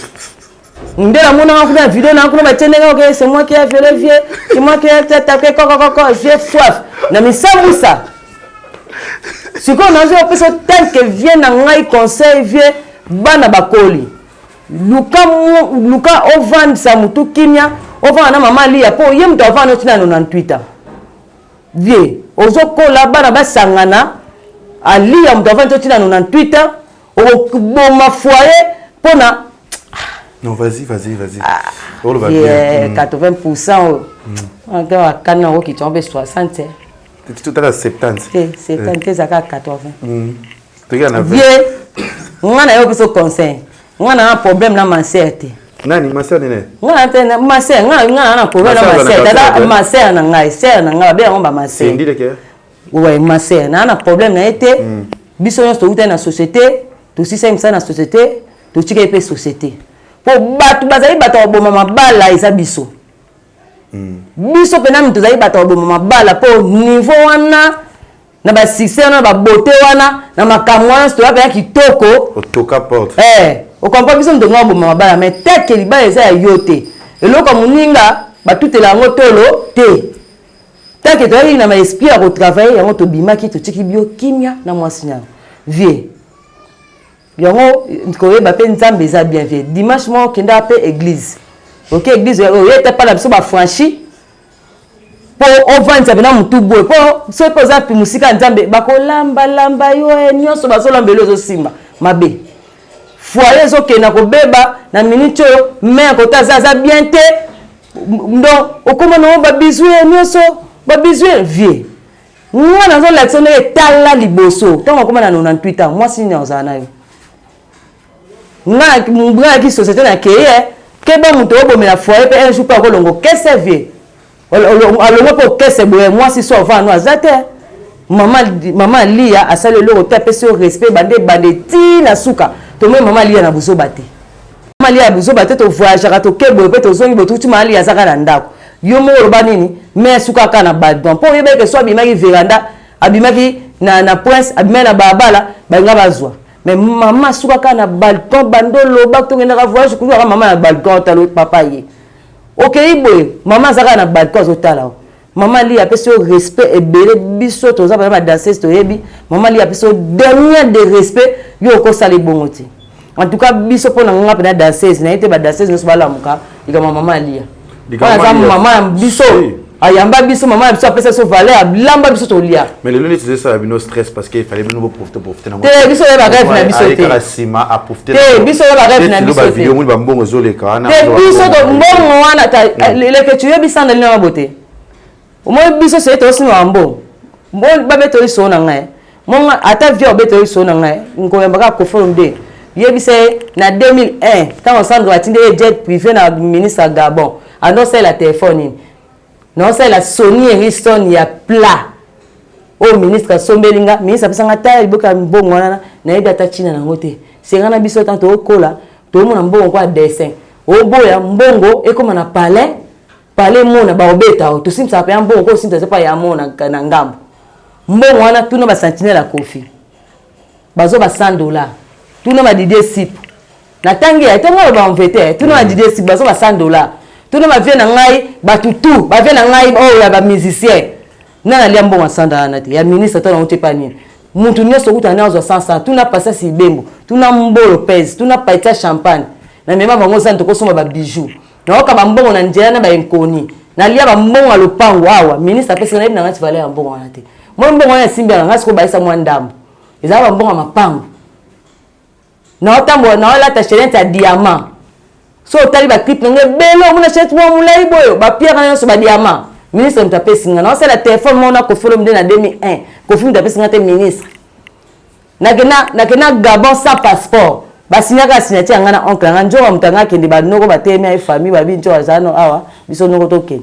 mundele amona nga kuna video na kuna batie ndenge oke c'est moi qui a violé vieux c'est moi qui a attaqué kokokoko vieux soif na misambusa sikoyo nazo opesa tel que vieux na ngai conseil vieux bana bakoli luka luka ovandisa motu kimia ovanda na mama liya mpo ye moto avanda ntina 98 ans Vieux ozo kola bana basangana aliya moto avandi to tina 98 ans okoboma foyer pona Non, vas-y, vas-y, vas-y. Ah, oh, yeah, bien. 80% oyo. Mm. Ata akani nango kitwa mpe 60. Tout à 70. Te, 70 ezaka 80. Mm. Vieux, nga na yo biso conseil. Nga na problème na ma sœur te. Nani ma sœur nene? Nga na te ma sœur, nga nga na problème na ma sœur. Tata ma sœur na ngai, sœur na ngai babenga ba ma sœur. Cindy leke. Ouais, ma sœur, na na problème na ye te. Mm. Biso nyonso touta na société, tosisaki mosala na société, totikaki mpe société. Po bato bazali bato ya koboma mabala eza biso. Mm. Biso mpena moto tozali bato ya koboma mabala po niveau wana na ba succès wana ba beauté wana na makambo wana toya mpenza kitoko otoka porte eh okompa biso moto ngo aboma mabala mais teke libala eza ya yo te eloko ya moninga batutela yango tolo te tanke toyaki na maesprit ya kotravaille yango tobimaki totiki bio kimia na mwasi na vie yango koyeba mpe nzambe eza bien vie dimanche moko okendaka mpe église oke église oye te mpa na biso bafranchi mpo ovandisa mpena motu boye mpo soki mpe oza mosika ya nzambe bakolambalamba yo eh, nyonso bazolamba elo ezosimba mabe foyer ezokenda kobeba na minute oyo mare kota aza aza bien te donc okoma nango babizu ye nyonso babizu ye vie nga nazolakisa ndenge tala liboso ntango akoma na 98 ans mwasi nini ozala na yo nga nayaki société na keye keba moto obomela foyer mpe un jour mpe akolongo kese vie alongwa mpe okese boye mwasi so ovanda no aza te mama mama Liya asali eloko te apesi yo respect bande bande ti na suka tomoni mama Liya na buzoba te mama Liya buzoba te tovoyageaka toke boye mpe tozongi boye tuti mama Liya azaka na ndako yo moko oloba nini me suka kaka na badon mpo oyebaki ke so abimaki veranda abimaki na, na prince abimaki na balabala balinga bazwa. Mais mama asuka kaka na balcon, bando oloba tokendaka voyage kuzwaka mama na balcon, otala papa ye okei boye, mama aza kaka na balcon azotala o. Mama Lia apesi yo respect ebele. Biso toza bana badanseuse, toyebi mama Lia apesi yo dernier de respect. Yo okosala ebongo te. En tout cas biso, mpo na nga mpena danseuse naye te, badanseuse nyonso balamuka likambo mama Lia wana. Aza mama ya biso, ayamba biso, mama ya biso, apesa biso valeur, alamba biso, tolia. Mais lelo neti ezosala bino stress parce que il fallait bino boprofite profite nango. Te, biso oyo barêve na biso te. Nsima aprofite. Te, biso oyo barêve na biso te. Omoni bambongo ezoleka wana. Te, biso to mbongo wana eleke tuyebisa na lino bote. Omoni biso soki tosimaka mbongo, babeta oyo soo na ngai monga, ata vie obeta oyo soo na ngai, nkoyambaka Koffi Olomide. Yebisa ye na 2001, ntango Sandre batindi ye jet privé na ministre ya Gabon, andosalela telefone nini? Naosalela Sony Ericsson ya plat oyo ministre asombeli nga. Ministre apesanga tala liboka ya mbongo wana, nayebi ata ntina nango te. Senga na biso, ntango tookola, toomona mbongo kwa dessin, oboya mbongo ekóma na palais, palais mona baobeta o tosimbisaka mpe ya mbongo ko osimbisa mpa ya mona na ngambo. Mbongo wana, tuna basentinelle ya Koffi, bazwa ba 100 $. Tuna badidie sipo, natangi ya ntongo oyo baenvete. Tuna badidie sipo, bazwa ba 100 $. Tuna bavie na ngai, bato tu bavie na ngai oyo ya bamusicien, nga nalia mbongo ya 100 $ wana te, ya ministre to nango te. Epa nini? Mutu nyonso okutana ne azwa 100. Tuna Pasiasi Ibembo, tuna Mbolo Pese, tuna Patia Champagne. Na mema bango zani, tokosomba babijou, nayoka bambongo na nzela na bainkoni. Nalia bambongo ya lopango awa ministre apesaka, nayebi na ngai ti valeur ya mbongo wana te. Moi mbongo wana esimbi na ngai sikoyo, bayisa mwa ndambo, ezala bambongo ya mapango. Naotambola, naolata chaînette ya diamant. So otali baclip na ngai ebele, omona chaînette moko molai boyo, bapierre wana nyonso badiamant. Ministre moto apesi nga. Naosala telefone moko na Koffi Olomide na 2001, Koffi moto apesi nga te, ministre. Nakenda Gabon sans passeport, basignaka signature ya ngai na oncle yanga nzoka. Moto anga akende, banoko batelemi aye, famille babi nzoka azala no awa, biso noko tokende,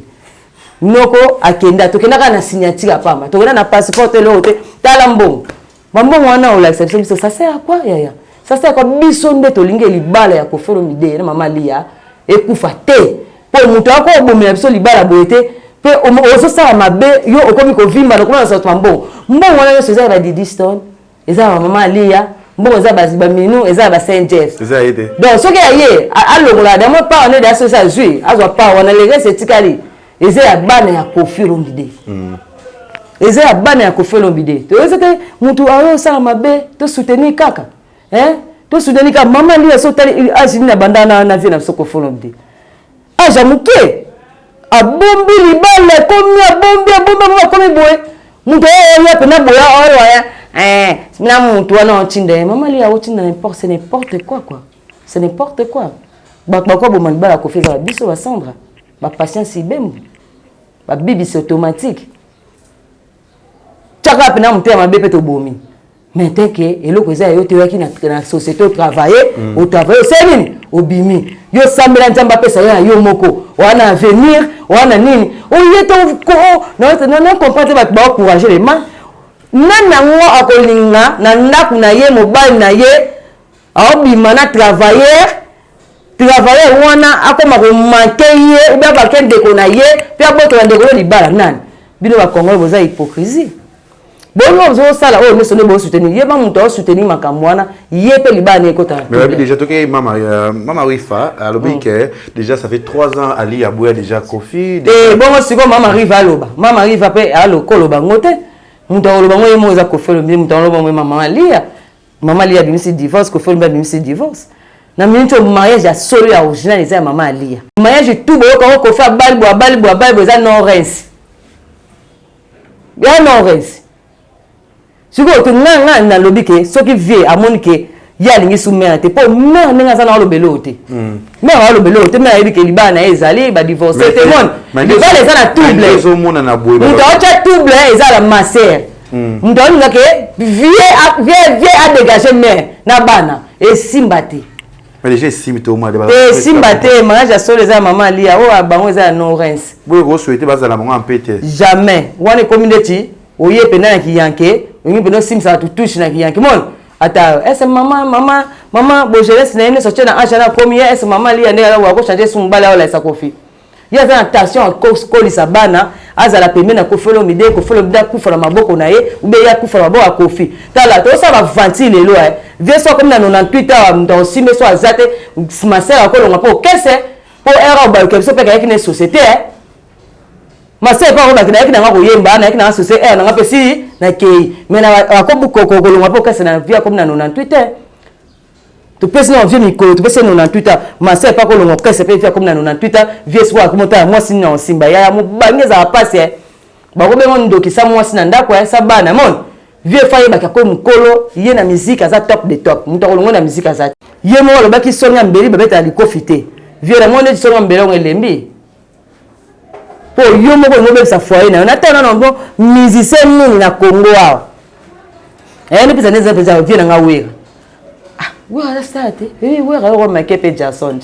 noko akenda. Tokendaka na signature ya pamba, tokenda na passeport te, eloko te. Tala mbongo, bambongo wana olakisa biso. Biso, ça sert à quoi yaya? Ça sert à quoi? Biso nde tolingi libala ya Koffi Olomide na mama Lia ekufa te, mpo moto ako obomela biso libala boye te. Mpe ozosala mabe, yo okomi kovimba, okoma na sato mbongo. Mbongo wana nyonso eza ya badidi Stone, eza ya bamama Alia, mbongo eza baminu, eza ya ba Saint Jeff. Donc soki aye alongola damo pa wana, eda soki azwi, azwa pa wana, le reste etikali eza ya bana ya Koffi Olomide. Eza ya bana ya Koffi Olomide. Toyeza te mutu ayosala mabe, tosoutenir kaka, tosoutenir kaka mama Lia. So otali age nini abanda na vie na biso Koffi Olomide, age ya moke, abombi libala, ekomi abombi, abombi, abombi, akomi boye. Moto oyo oya mpena boya oyo aya na motu wana otinda ye mama Lia, otinda n'importe, c'est n'importe quoi quoi, c'est n'importe quoi. Bato bakoboma libala Koffi ezala biso, basandra, bapatience ibembo, babibisi automatique, tiaka mpena motema mabe mpe tobomi. Mais te ke eloko eza ya yo te. Oyaki na société otravaille, otravaille, osali nini, obimi, yo osambela Nzambe apesa yo ya yo moko wana avenir wana nini. Oye to na comprendre te, bato baencourage le mal. Nani yango akolinga na ndako na ye mobali na ye aobima na travailleur, travailleur wana akoma komanquer ye, obi abake ndeko na ye mpe abotola ndeko yo libala? Nani? Bino bakongole boza hypocrisie. Bongo ozosala oyo nyonso nde bosoutenir ye, ba moto aosoutenir makambo wana, ye mpe libala ne ekota. Mais babi déjà toke mama, mama Rifa alobi que déjà ça fait 3 ans Ali aboya déjà Koffi. Te, bongo sikoyo mama Riva aloba, mama Riva mpe alokoloba ngo te. Moto akoloba ngo ye moko eza Koffi Olomide. Moto akoloba ngo ye mama Lia. Mama Lia abimisi divorce, Koffi Olomide abimisi divorce. Na minute oyo, mariage ya solo ya original eza ya mama Alia. Mariage tout boyoka ngo Koffi abali boye, abali boye, abali boye, eza non-rens, ya non-rens. Sikoyo te, nga nga nalobi ke soki vie amoni ke ye alingi su mare te, mpo mare ndenge aza na alobela oyo te, mare alobela oyo te, mare ayebi ke libala na ye ezali badivorce te. Mone libala eza na trouble, moto aotya trouble eza la masere. Moto aolinga ke vie adégage mare na bana, esimba te. Déjà esimbi te. Omona. Esimba te. Mariage ya solo eza ya mama Alia, oyo bango eza ya non-rens. Boye kosouhaite bazala bango mpe te. Jamais. Wana ekomi ndeti oye mpenza na kiyanke, olingi mpenza osimbisaka tutushe na kiyanke. Mona ata ese mama, mama, mama bojeunesse na ye nyonso tie na age wana akomi ye. Ese mama Lia nde akochange su mobali, aolakisa Koffi ye aza na tension akolisa bana. Azala pembeni na Koffi Olomide, Koffi Olomide akufa na maboko na ye ou bien ye akufa na maboko ya Koffi. Tala tozosala ba ventile lelo eh. Vieux so akomi na 98 awa moto akosimbe so aza te ma sœur akolonga mpo okese mpo heure obaluka biso mpe kayaki na société eh. Ma sœur mpe akobaki nayaki nanga koyemba nayaki nanga société heure nanga mpe si nakei mais akokolonga mpo okese na vie akomi na 98 eh. Topesi na vieux mikolo, topesi ye 98 ans. Ma sœur pa kolonga orchestre pe vie akomi na 98 ans. Vieux sikoyo akomi otala mwasi nini akosimba. Yaya mobange ezala pasi eh. Bakobenga ndoki sa mwasi na ndako eh, sa bana mon. Vieux fa yebaki akomi mokolo, ye na musique aza top de top. Moto akolongo na musique aza. Ye moko alobaki songa mbeli babetaka likofi te. Vieux na moni neti songa mbeli yango elembi. Po yo moko olingi obebisa foyer na yo. Na tala nano musicien nini na Congo awa. Eh, nde pesa nde pesa vieux na nga Wera. Ah, Wera aza star te. Eh, Wera yoko make pe Jason.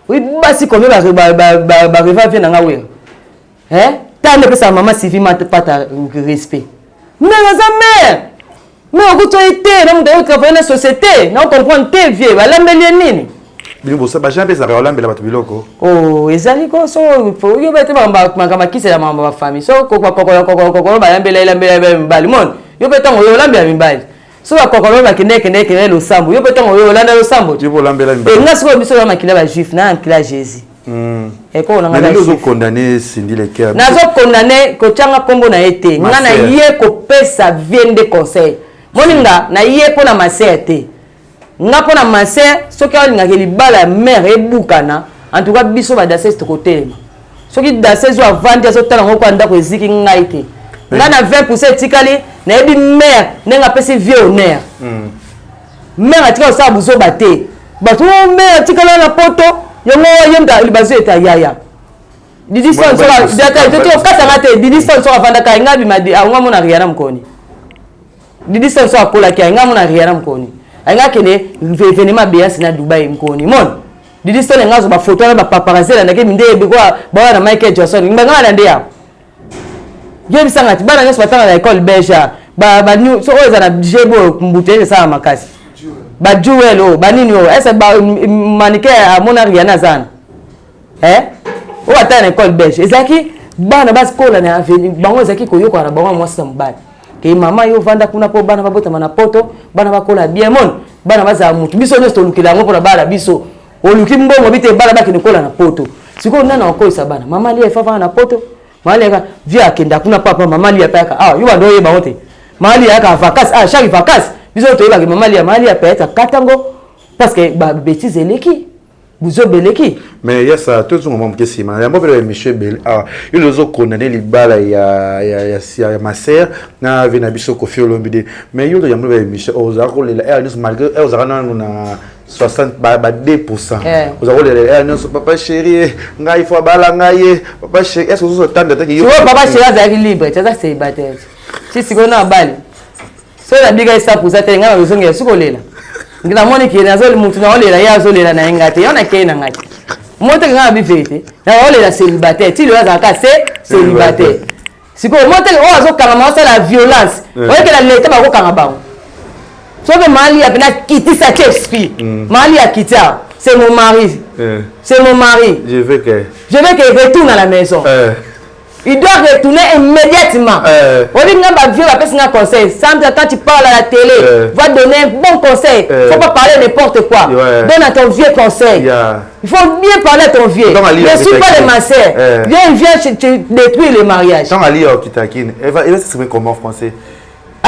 Oui, basi combien ba ba ba ba reva vieux na nga Wera. Eh, tala nde pesa mama Sylvie Mata respect. Mais aza mère. Mais okuti oye te na moto ayo travailler na société na comprendre te vieux balambeli ye nini bino bosa ba jean pesa olambela bato biloko oh ezali ko so yo bete makambo akisela makambo ba famille so kokokolo kokolo balambela elambela mibali mon yo mpe ntango oyo olambela mibali so bakokolo bakende kende kende losambo yo mpe ntango oyo olanda losambo yo olambela mibali nga sikoyo biso ya makila ba juif na makila ya Jésus ekolo na nga ozo condamner Cindy Le Cœur nazo condamner kotianga kombo na ye te nga na ye kopesa vie nde conseil moni nga na ye mpo na ma sœur te nga mpo na ma sœur soki alingaka libala ya mère ebukana en tout cas biso ba danseuse tokotelema soki danseuse oyo avandi azotala yango kwa ndako eziki ngai te nga na 20 pourcent etikali nayebi mère ndenge apesi vieux honneur mère atikala kosala buzoba te bato oyo mère atikala na poto yango ye moto bazo eta yaya Didi Stone soki okatanga te Didi Stone soki afandaka ye ngai bima ango amona Rihanna mokoni Didi Stone soki akolaki ye ngai amona Rihanna mokoni alingi akende événement Beyonce na Dubai mokoni moni Didi Stone ngai azwa bafoto wana bapaparazzi elandaki minde ebikoa bawa na Michael Jackson ngai alande yawo yebisanga ti bana nyonso batanga na école belge so oyo eza na jeb oyo mbutu eza esala makasi bajuel oyo banini oyo ese manike amona riana aza na oyo atanga na école belge ezalaki bana bakola na avenue bango ezalaki koyokana na bango ya mwasi na mobali ke mama yo ovanda kuna mpo bana babotama na poto bana bakola bien mone bana bazala motu biso nyonso tolukela yango mpona bana biso oluki mbongo bite bana bakende kola na poto sikoyo nani akokoyisa bana mama lia efafaka na poto mama lia vie akenda kuna papa mama lia pe ayaka ah yo bando oyeba ngo te mama lia ayaka vacances ah chaque vacances biso toyebaki mama lia mama lia peut-être akatango parce que ba bêtise eleki buzoba eleki mais yasa tozonga mwa moke nsima yango mpe émission ebele awa yo ozo condamne libala ya, ya, ya, ya, ya ma sœur na vie na biso Koffi Olomide mais yo yango ba émission ozala kolela heure nyonso malgré heure ozalaka nanu na 60 ba, ba 2% eh. Oza kolela heure nyonso papa chéri ngai fo abala ngai ye papa chéri est ce que ozotanda te yo papa chéri azalaki libre ti aza célibataire ti sikoyo na abali soki nabika esapusa te ngai nazozongela soki olela namoni ke mutu naolela ye azolela na ye ngai te yo nakei na ngai te moteke ngai nabi verité naolela célibataire ti lelo azalaka se célibataire sikoyo moteke oyo azokangama osala violence oyekela leta bakokanga bango soki mali ya pena kitisa ti esprit mali ya kita c'est mon mari c'est mon mari je veux que je veux qu'il retourne à la maison Il doit retourner immédiatement. Olinga ba vieux bapesi nga conseil. Sandra, quand tu parles à la télé, va donner un bon conseil. Faut pas parler n'importe quoi. Donne à ton vieux conseil. Il faut bien parler à ton vieux. Ne suis pas le ma sœur. Viens, viens, tu détruis le mariage. Tant Ali Okitakine, elle va s'exprimer comment en français?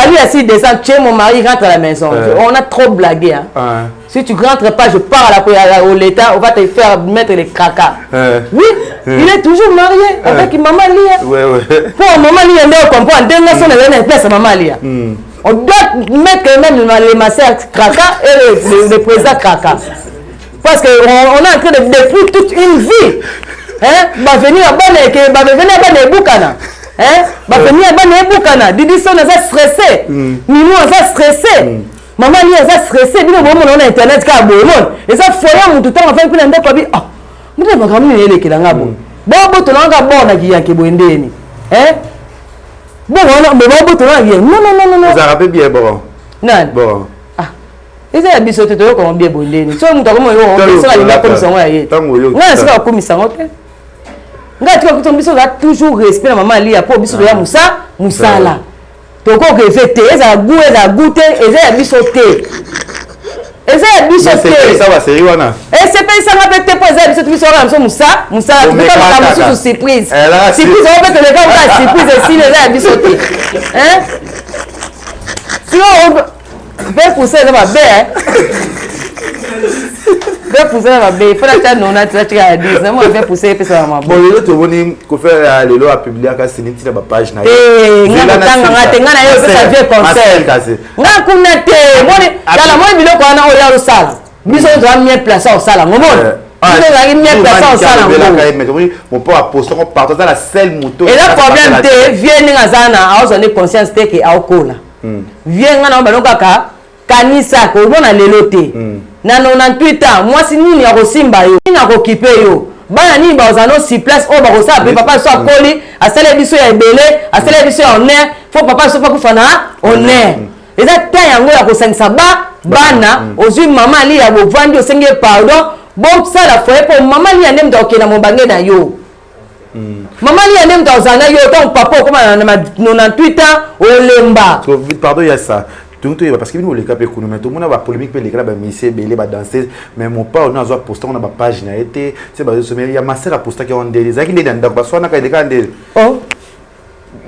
Ali assis descend, tu es mon mari, rentre à la maison. On a trop blagué. Hein. Si tu rentres pas, je pars à la, au l'État, on va te faire mettre les cracas. Oui, il est toujours marié avec maman Lia. Ouais, ouais. Pour maman Lia, on comprend. Dès que on place à maman Lia. On doit mettre quand même les masseurs cracas et le président cracas. Parce qu'on on est en train de détruire toute une vie. Hein? Ba venir à Bana, ba venir à Bana Boukana. Hein? Ba venir à Bana Boukana. Didi Son aza stressé. Mimou aza stressé. Maman Lia aza stressé. Bino bomona na internet ka bomona. Eza foyer mutu tango afandi kuna ndako abi ah. Mutu makambo nini elekela nga boye. Bo botola nga bona kiyanke boye ndeni. Hein? Bon wana bo botola nga non non non non. Ezalaka pe bien bon. Nani? Bon. Ah. Eza ya biso te toyoka ngo bien boye ndeni. Soki mutu akomi oyo soki alingi akomisa ngo ya ye. Tango oyo. Nga na sika akomisa ngo te. Ngai tika kutu biso oza toujours respect na mama Aliya mpo biso toya musa musala. Toko rêver te, ezala goût, ezala goût te, eza ya biso te. Eza ya biso te. Esepelisa ba série wana. Esepelisanga mpe te mpo eza ya biso te, biso wana biso musa musala Omeka tuka makambo kaka. mosusu surprise. Eh, la Surprise oyo mpe toleka kaka surprise esili eza ya biso te. Hein? Sikoyo 20% eza mabe hein? 20% eza mabe, il faut natia 90 natika ya 10, namona 20% epesaka mabe. Bon lelo tomoni Koffi lelo apubliaka sini ntina ba page na ye. Te, nga kotanga nga te, nga na ye opesa vieux conseil. Nga kuna te, moni tala moni biloko wana oyo ya osala. Biso toza mieux placé osala ngo moni. Biso tozalaki mieux placé osala ngo. Mopo aposte ngo partout aza la seule moto. Eza problème te, vieux ndenge aza na aozwa nde conscience te ke aokola. Vieux nga na bano kaka kanisa komona lelo te. Na 98 ans mwasi nini akosimba yo, nini akokipe yo, bana nini bakozala no sur place oyo bakosala pe papa so akoli asali biso ya ebele, asali biso ya honneur, faut papa so akufa na honneur. Eza temps yango ya kosangisa ba bana. Ozwi mama Aliya bovandi osengi ye pardon, bosala foyer po mama Aliya nde moto akokende na mobange na yo. Mama Aliya nde moto akozala na yo ntango papa okoma na 98 ans olemba. Pardon ya ça. Tout tout parce que bino oleka pe kuna mais tout mona ba polémique pe leka ba musicien ebele ba danseuse mais mon père on a posté on a ba page na été c'est ba sommet ya ma sœur a posté ki on ndeli zaki ndeli ndako ba swana ka leka ndeli. Oh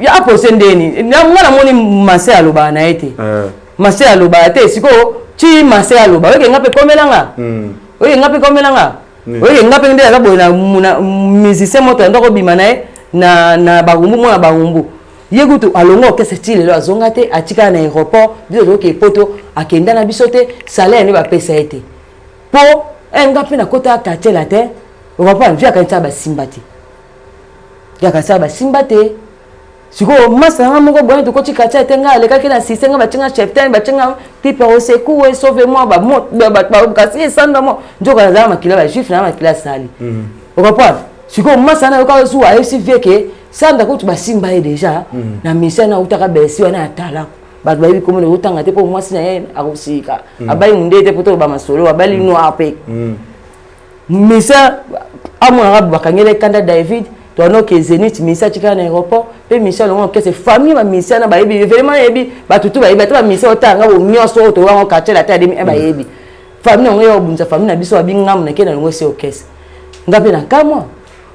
ya a posté ndeni na nga na moni ma sœur aloba na été. Ma sœur aloba te siko ti ma sœur aloba oye nga pe komelanga. Oye nga pe komelanga. Oye nga pe ndeli aza boye na musicien moto ndako bima na ye na barumbu mwana barumbu. Ye kutu alongo orchestre ti lelo azonga te, atikala na aéroport, biso tozoke poto, akenda na biso te, salaire nde bapesa ye te. Po, nga mpe nakota quartier latin, okomprendre, vie akanisa basimba te. Vie akanisa basimba te. Sikoyo masa nanga moko boye tokoti quartier te, nga alekaki na système, nga batinga cheftaine, batinga pipe au secours, sauve-moi, ba mo, ba, ba, ba, kasi esanda mo. Nzoka nazala makila ba juif na makila sali. Okomprendre? Sikoyo masa na yoka zuwa ayebisi vie ke Sandra kutu basimba ye déjà na mission na utaka Bercy wana ya talako. Bato bayebi komona otanga te po mwasi na ye akosika. Abali munde te po to ba masolo, abali noir pe. Mission amonaka bakangela kanda David, to ano ke Zenith mission atikala na aéroport, pe mission longo kese famille ba mission na bayebi vraiment yebi bato tu bayebi ata ba mission otanga bo nyonso oyo to wango quartier la tade mi bayebi. Famille yango ya obunza famille na biso babi ngamu na ke na longo se okese. Nga pe na kamwa.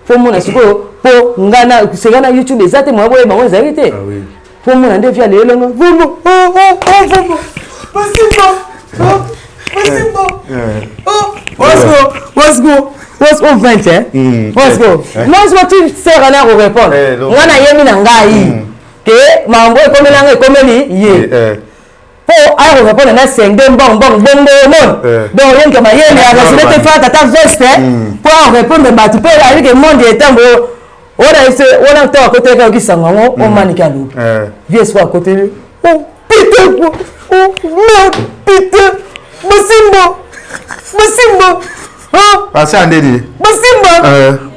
Faut mona sikoyo po nga na seka na YouTube eza te moya boyeba ngo ezalaki te. Faut mona nde via lelo ngo. Vumbu. Oh oh oh vumbu. Basimba. Oh basimba. Oh what's go? What's go? What's go 20 hein? What's go? Non siko tu sers na ko répondre. Nga na yemi na ngai. Ke mambo ekomeli nga ekomeli ye. Po aya ko répondre na sende mbong mbong bongo mon. Donc rien que mayele ya raisonner te fa tata veste po a répondre batu pe ayebi ke monde etambo wana ese wana to akoteli ka okisanga ngo o manike alobi. Vie siko akoteli. Oh putain quoi. Oh merde putain. Basimba. Basimba. Hein? Passez en délit. Basimba.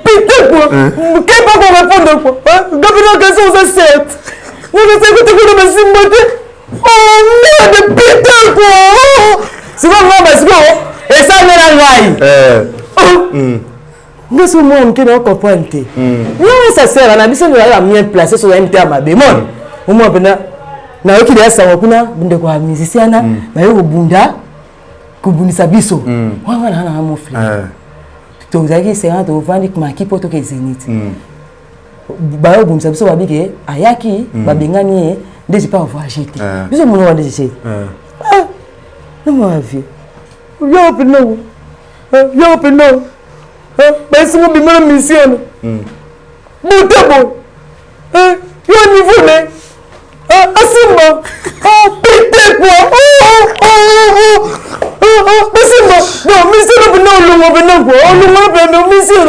Putain quoi. Quel pas qu'on répondre quoi. Hein? Gabriel question ça 7. Nous nous écoutons que Basimba te. Oh merde putain quoi. Oh. C'est quoi moi parce que et ça mais la ngai. Oh. Nga so mwana moke na comprendre te. Non ça sert na biso ndio ya bien placé sur la MTA mabe. Mon. Au moins pena nayoki deya sango kuna ndeko ya musicien na baye kobunda kobundisa biso. Wana na na mon frère. Tozalaki séance tovandi maki po toke Zenith. Baye kobundisa biso babi ke ayaki babengani ye nde je pas voyager te. Biso mono wana nde je. Ah. Non ma vie. Yo pe no. Yo pe no. Baisi mo bima na mission. Buta bo. Yo niveau ne. Asimba. Oh putain quoi. Oh oh oh oh. Basimba. Non mission na bino olongo bino quoi. Olongo bino mission.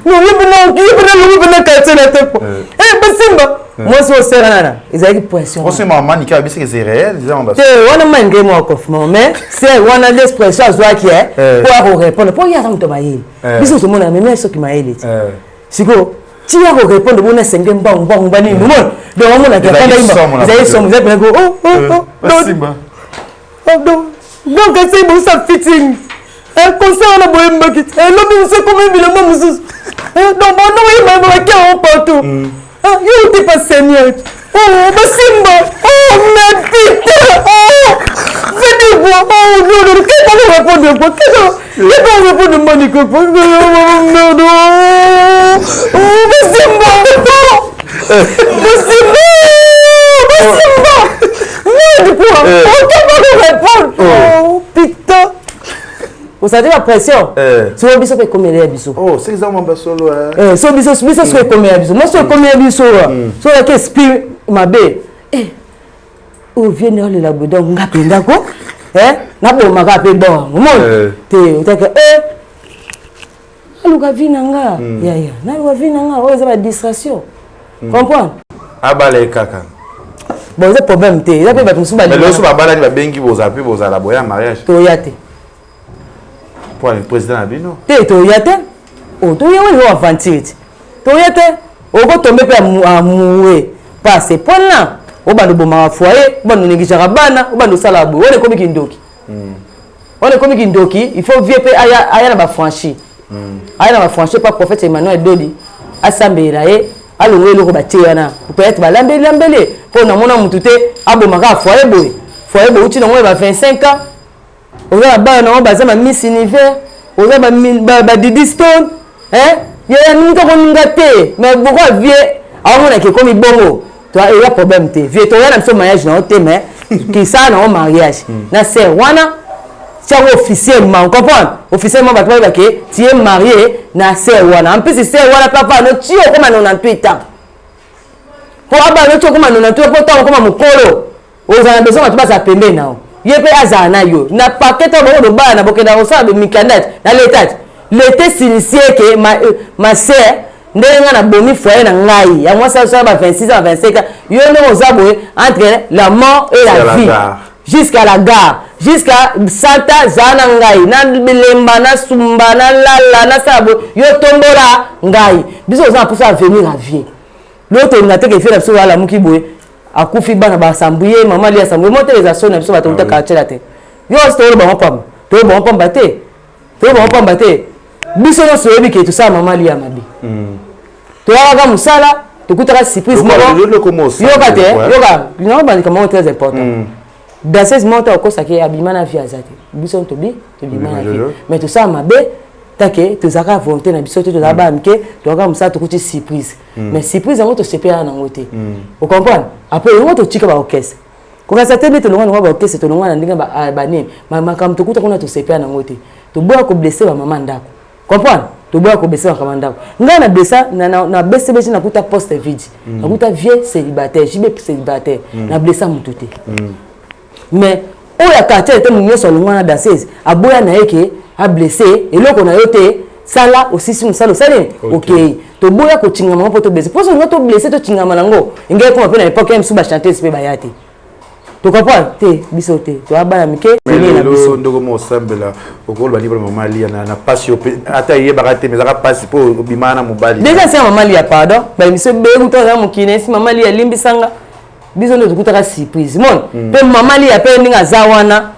Non yo bino yo bino olongo bino quartier na te quoi. Eh basimba. Moi so sera nana. Ezalaki pression. Osi mama Nika abisi que c'est réel, disons ba. Te wana manike moi confirme mais c'est wana l'expression azwaki eh pour ako répondre pour ya moto mayele. Biso to mona même soki mayele ti. Siko ti ya ko répondre bona senge mbangu mbangu bani mona. Donc omona ke afanda imba. Ezali somo, ezali pena ko oh oh oh. Basimba. Oh donc donc c'est bon ça fitting. Un concert na boyembaki. Elobi mususu ekomi bilamba mususu. Donc bono oyeba bake yango partout. Yo te pas Seigneur. Oh, basimba. Oh, mais putain. Oh, fais quoi? Oh, non, non, qu'est-ce qu'on va répondre quoi? Qu'est-ce qu'on va répondre Monique? Merde. Oh, basimba. Oh, basimba. Basimba. Merde quoi? Oh, qu'est-ce qu'on va répondre? Oh, putain. Osali ba pression soko biso mpe ekomela ya biso. So biso biso soki ekomela biso mo so ekomela biso so oyaki esprit mabe ovie nde olela boye. Donc nga mpenza ko nabomaka mpe bon omoni te otake naluka vie na nga, yaya, naluka vie na nga. Oyo eza ba distraction, comprendre? Abala ye kaka. Bon, eza problème te, eza mpe bato mosusu. Baloso babalani, babengi, bozala mpe bozala boya mariage. Toya te. Po président na bino. Te, toya te. O toya wani o aventure te, toya te. Okotombe mpe amoureux parce mpona obanda obomaka foyer, obanda onégligeaka bana, obanda osala boye, wana ekomi kindoki, wana ekomi kindoki. Il faut vie mpe aya na bafranchi, aya na bafranchi pa prophète Emmanuel Dodi, asambela ye, alongo eloko batie wana. Peut-être balambeli lambeli mpo namona mutu te abomaka foyer boye. Foyer boye uti nango ya ba 25 ans, oza na bana nango baza ba Miss Univers, oza badidi stone yaya, mutu akoninga te. Mais pourquoi vie aomonaka ekomi bongo? Eza problème te. Vie, toya na biso mariage na yo te, mais kisala nango mariage na sœur wana, tiango officiellement, comprendre? Officiellement bato bayeba ke tu es marié na sœur wana. En plus, sœur wana papa no ti okoma 98 ans, po abana ti okoma 98, po ntango okoma mokolo ozala na besoin bato bazala pembeni na yo, ye mpe azala na yo na paquet. Oyo bango lobala na bokenda kosala mikanda te na leta te. Leta esinisie ke ma sœur, ndenge ngai nabomi foyer na ngai ya mwasi asala ba 26 ans, 25 ans, yo ndenge oza boye, entre la mort et la vie, jusqu'à la gare, jusqu'à santa, zala na ngai, nalemba, nasumba, nalala, nasala boye, yo tombola ngai. Biso oza na mposa avenir à vie. Lelo tolinga te ke vie na biso alamuki boye, akufi, bana basambu ye, mama ali asambu ye mo te. Eza soni na biso bato uta quartier la te. Yo osi toyoloba bango pamba, toyoloba bango pamba te, toyoloba bango pamba te. Biso nyonso toyebi ke tosala mama ali ya mabe. Toyakaka mosala, tokutaka surprise moko. Yoka te, yoka nango, bandika moko très important. Danseuse moko te akosaki abima na vie aza te. Biso tobi tobima na vie, mais tosala mabe take, tozalaka volonté na biso te. Tozala bana mike, toyaka mosala, tokuti surprise, mais surprise yango tosepelaka nango te, ocomprendre? Après yango totika baorchestre. Kokasa te nde tolongwa nango baorchestre, tolongwa na ndenge banini, makambo tokuta kuna tosepela nango te. Toboya koblesser bamama ndako, comprendre? Toboya koblesser makambo ndako. Ngai na blessa na BCBG, nakuta poste vide, nakuta vieux célibataire, JB célibataire, na blessa motu te. Mais oyo ya quartier te, moto nyonso alongwa na danseuse, aboya na ye ke ablesser eloko na yo te. Sala osisi mosala, osali, okei. Toboya kotingama mpo toblesser, mpo soki toblesser, totingama nango engei koma mpe na époque ya mosusu bachanteuse mpe baya te. Tocomprendre te, biso te, toya bana mike. Lelo ndoko mo osambela, okoloba nini mpona mama Alia na pasi yo ata eyebaka te, mais ezaka pasi mpo obimaka na mobali? Déjà sia mama Alia pardon, baémission ebele kuta aza mokili esi. Mama Alia alimbisanga biso nde tokutaka surprise mone mpe. Mama Alia mpe ndenge aza wana,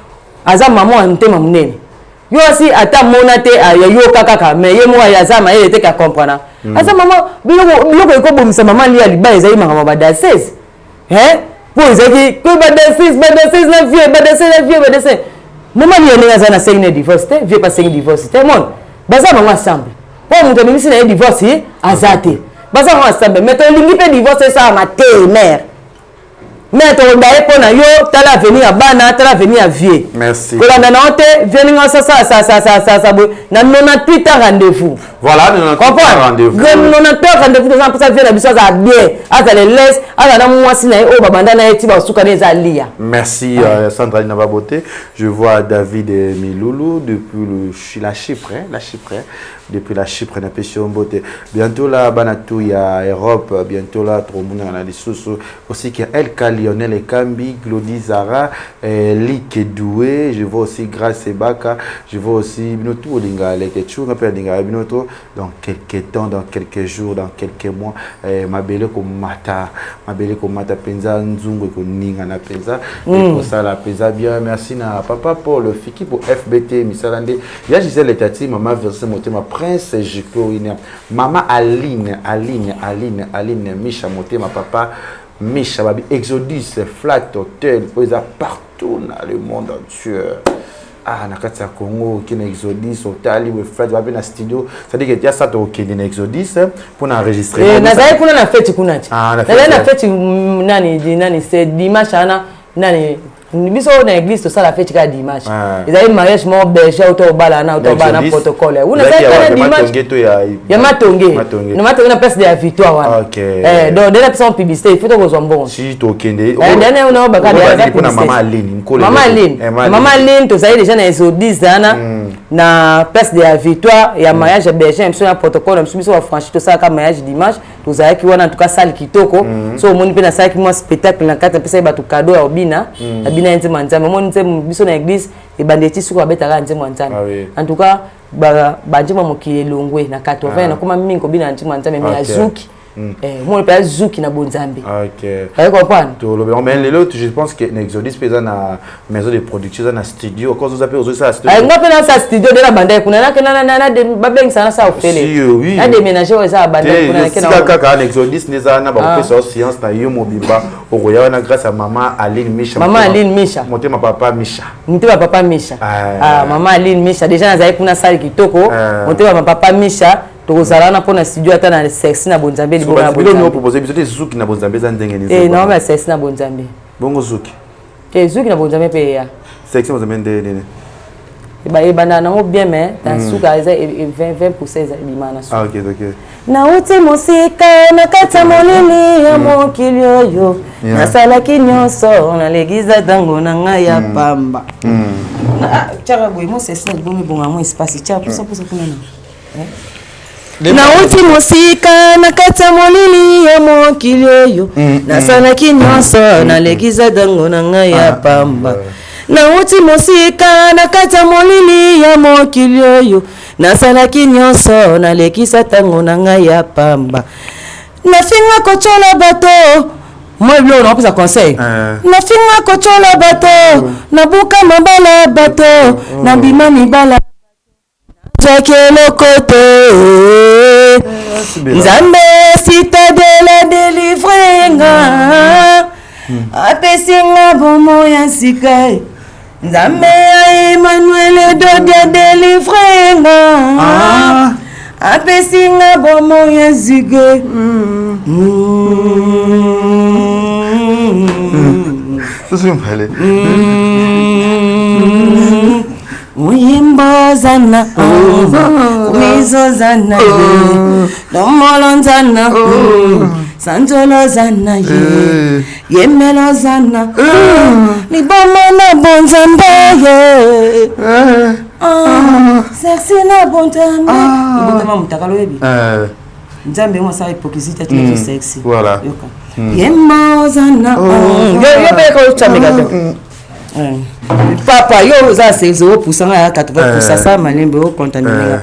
aza mama ya motema monene. Yo asi ata mona te, ayoka kaka, mais ye moko aza mayele te ka comprendre. Aza mama, biloko ekobomisa mama Alia libala ezali makambo ya badanseuse mpo ezalaki ko badanseuse, badanseuse na vie, badanseuse na vie, badanseuse. Mama Alia ndenge aza na sengi na divorce te, vie pasengi divorce te. Mone baza bango ensemble, mpo moto abimisi na ye divorce aza te, baza bango ensemble. Mais tolingi mpe divorce esalama te, mare. Mais tokoba ye mpo na yo, tala avenir ya bana, tala avenir ya vie. Merci. Kolanda na yo te, vie ndenge osasalasalasalasa boye na 98 ans rendez-vous. Voilà. Comprendre, 98 ans rendez-vous. Toza mposa vie na biso azala bien, azala lese, azala na mwasi na ye oyo babanda na ye ti basuka na eza lia. Merci, Sandra Lina Baboté. Je vois David Miloulou depuis la Chypre, hein, la Chypre, hein, depuis la Chypre, na pesi mbote. Bientôt là, bana tout ya Europe, bientôt là, trop na lisusu aussi qui El Kali. Lionel Ekambi, Glody Zara, eh, Like Doué, je vois aussi Grace Ebaka, je vois aussi bino tout olinga Leketchou, nga pe alinga bino tout dans quelques temps, dans quelques jours, dans quelques mois, eh, mabele ko mata, mabele ko mata penza nzungu ko ninga na penza, mm. ko sala penza bien. Merci na papa Paul Fiki pour FBT misala nde. Ya Gisèle Tati, maman Verse Motema Prince Jiclo Winner, maman Aline, Aline, Aline, Aline Misha Motema papa Misha babi Exodus Flat Hotel oyo eza partout na le monde entier. Ah, na kati ya Congo okende na Exodus otali we flat bape na studio c'est-à-dire que ya sa tokende na Exodus mpo na enregistrer. Eh, nazali kuna na feti kuna ti. Ah, nazali na feti mm, nani nani c'est dimanche wana nani biso na église tosala feti kaka dimanche ah. Ezali mariage moko berger auta obala na auta obala na protocole una ezali kaka dimanche ya matonge na matonge na place de la victoire wana. Eh, donc dena pesa publicité, il faut tokozwa mbongo. Si tokende dena una obaka mpona mama Aline. Mama Aline eh, mama Aline, tozali déjà na Exodus wana hmm. na place de la victoire ya hmm. mariage ya berger biso na protocole na biso biso bafranchi tosalaka mariage dimanche. Tozalaki wana, en tout cas salle kitoko mm. So omoni mpe nasalaki mwa spectacle na kati, napesaki bato cadeau ya obina mm. Nabina ye nzembo ya Nzambe. Omoni nzembo biso na église ebanda eti suka babetaka nzembo ya Nzambe. Ah, en tout cas banzembo ya mokili elongwe na 80 ah. Nakoma mingi kobina na nzembo ya Nzambe, mais azuki omoni mpe azuki na bonzambe. Aye comprendre. Tolobi mais lelo je pense que na Exodus mpe eza na maison de production, eza na studio okozoza mpe ozosala studio. Nga mpe nasala studio nde na bandaki kuna, nakenda babengisa nasala ofele na déménager oyo eza ya bandaki kuna. Nakenda kaka na Exodus nde eza wana, bakopesa yo science na yo mobimba, okoya wana grâce à mama Aline Misha. Mama Aline Misha. Motema papa Misha. Motema papa Misha. Ah, mama Aline Misha déjà nazali kuna, sali kitoko. Motema papa Misha, tokozala wana mpona studio ata na sexy na bonzambe. Libongo na bonzambe propose biso te zuki na bonzambe eza ndenge nini? Eh, non, mais sexy na bonzambe. Bongo zuki te, zuki na bonzambe mpe eya. Sexy na bonzambe nde nini? Ebandaka nango bien, mais na suka eza 20 % eza ebima na suka. Ah, ok. Nauti mosika na kati ya molili ya mokili oyo, nasalaki nyonso nalegiza ntango na ngai ya pamba. Tiaka boye mosesi na libomi ebonga mo espace tia pusa pusa kuna na. Nauti mosika na kati ya molili ya mokili oyo, nasalaki nyonso nalekisa ntango na ngai ya pamba. Nauti mosika na kati ya molili ya mokili oyo, nasalaki nyonso nalekisa ntango na ngai ya pamba. Nafinga kotyola bato mwa biloko nakopesa conseil. Nafinga kotyola bato, nabuka mabala bato, nabima mibala, zwaki eloko te. Nzambe citadelle adélivrer nga, apesi nga bomoi ya sika. Nzambe ya Emmanuel Dodi adélivrer nga, apesi nga bomoi ya sika. Susu mbale. Uyimbozana, umizozana ye, domolonzana, sanzolozana ye, yemelozana, liboma na bonzambe ye, sexy na bonzambe ebotama motakala oyebi. Nzambe ngo asala hypocrisie te, atina sexy. Voilà. Yoka yemozana, yo mpe yaka ocameka te. Papa, yo oza sexy, opusanga ya 80 % sa malembe okontamine.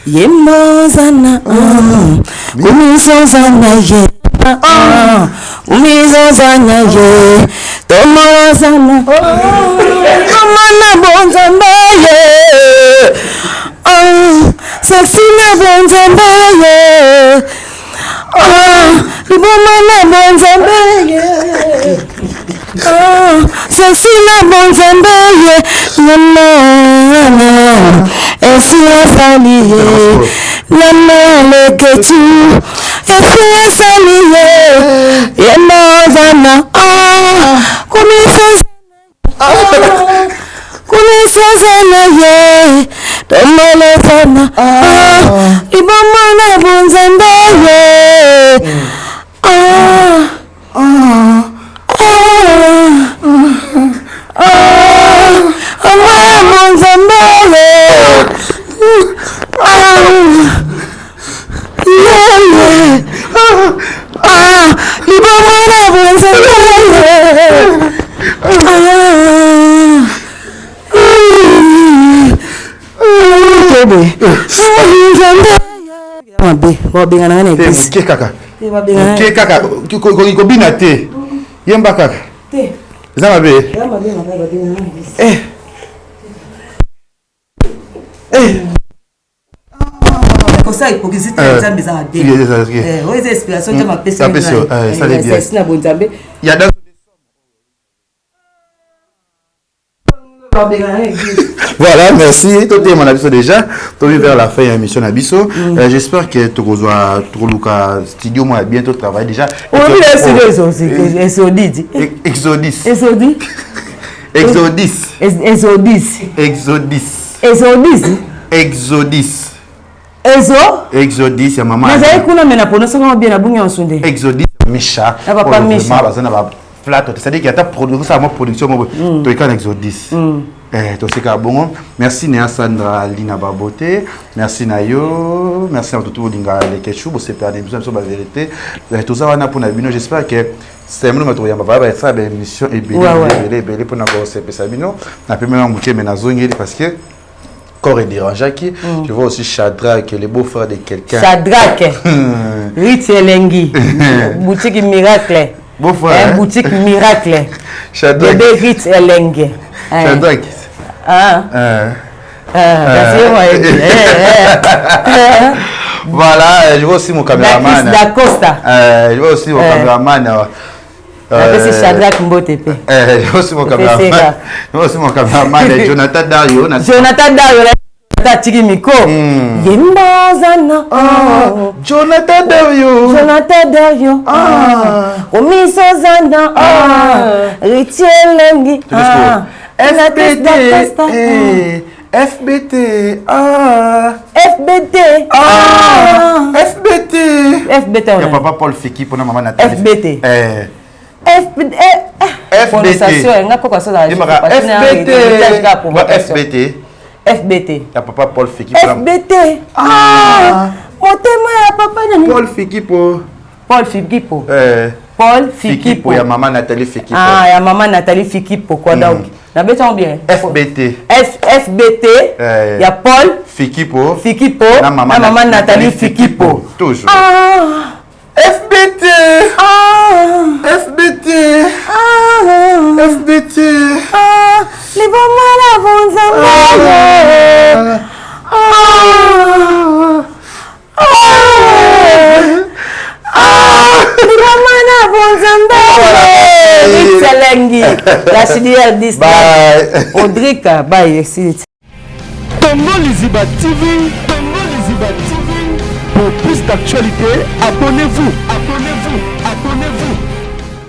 Yemozana, kumizozana ye, kumizozana ye, tomozana komana bonzambe ye, sexy na bonzambe ye, liboma na bonzambe ye, sexy na bonzambe ye, namana esi asali ye, nana leketu esi asali ye, yemozana komisozana ye, tomolozana liboma na bonzambe ye. Ah, ah, ah, ah, bonzambe ye. Ah, yeye. Ah, liboma na bonzambe. boye nzambe mabe babengana nga na église moke kaka moke kaka kobina te yemba kaka eza mabe eh. Eh. kosala hypocrisie te eh. nzambe eza mabe eh, oyo eza inspiration nzambe apesi na bonzambe Voilà, merci. Tout est mon avis déjà. Tout vers la fin de l'émission na biso. Mm. Euh, j'espère que tokozwa tokoluka studio moi bientôt travailler déjà. Olobi na studio exodis. Exodis. Exodis. Exodis. Exodis. Exodis. Exodis. Exodis. Ezo. Exodis ya mama. Nazali kuna mais na prononce ngo bien na bungi nsunde. Exodis Misha. Na papa Misha. Baza na ba flat c'est-à-dire qu'il y a ta production ça moi production mo mm. to eka na Exodis. Mm. Eh toseka bongo. Merci Néa Sandra Lina Babote. Merci na yo. Merci à tout bolinga les ketchup bo sepela na biso ba vérité. Eh, toza wana pona bino j'espère que semino bato koyamba baya basala ba émission ebele ebele ebele mpona kosepesa bino napemi na moke me nazongeli parce que corps est dérangeaki. Mm. Je vois aussi Shadrach, le beau-frère de quelqu'un. Shadrach. Ritz Elengi. boutique miracle. Beau-frère. Eh, boutique miracle. Shadrach. Bébé Ritz Elengi. Eh. Shadrach. Ah. Ah. Ah, Voilà, je vois aussi mon caméraman. Dacosta. Euh, je vois aussi mon caméraman. Napesi Shadrach mbote pe. Eh, je vois aussi mon caméraman. Je vois aussi mon caméraman Jonathan Dario. Jonathan Dario atiki miko mm. yembozana ah, Jonathan Dario Jonathan Dario ah. omisozana ah. Ritie Lengi ah. FBT eh, FBT ah. FBT ah. FBT FBT ya papa Paul Fiki pona mama Nathalie FBT eh FBT prononciation nga koko asoza FBT FBT FBT ya papa Paul Fiki FBT ah motema ya papa nani Paul Fikipo Paul Fikipo eh Paul Fikipo ya mama Nathalie Fikipo ah ya mama Nathalie Fikipo quoi donc nabeti yango bien FBT F, FBT eh, ya Paul Fikipo Fikipo na mama, na mama Nathalie Fikipo toujours ah. FBT ah. FBT ah. FBT ah. liboma na bonzambe ah. ah. Liboma na bonzambe Ritselengi la CDR 10 Bye. Audrika bye esili Congo Liziba TV, Congo Liziba TV. Pour plus d'actualités, abonnez-vous.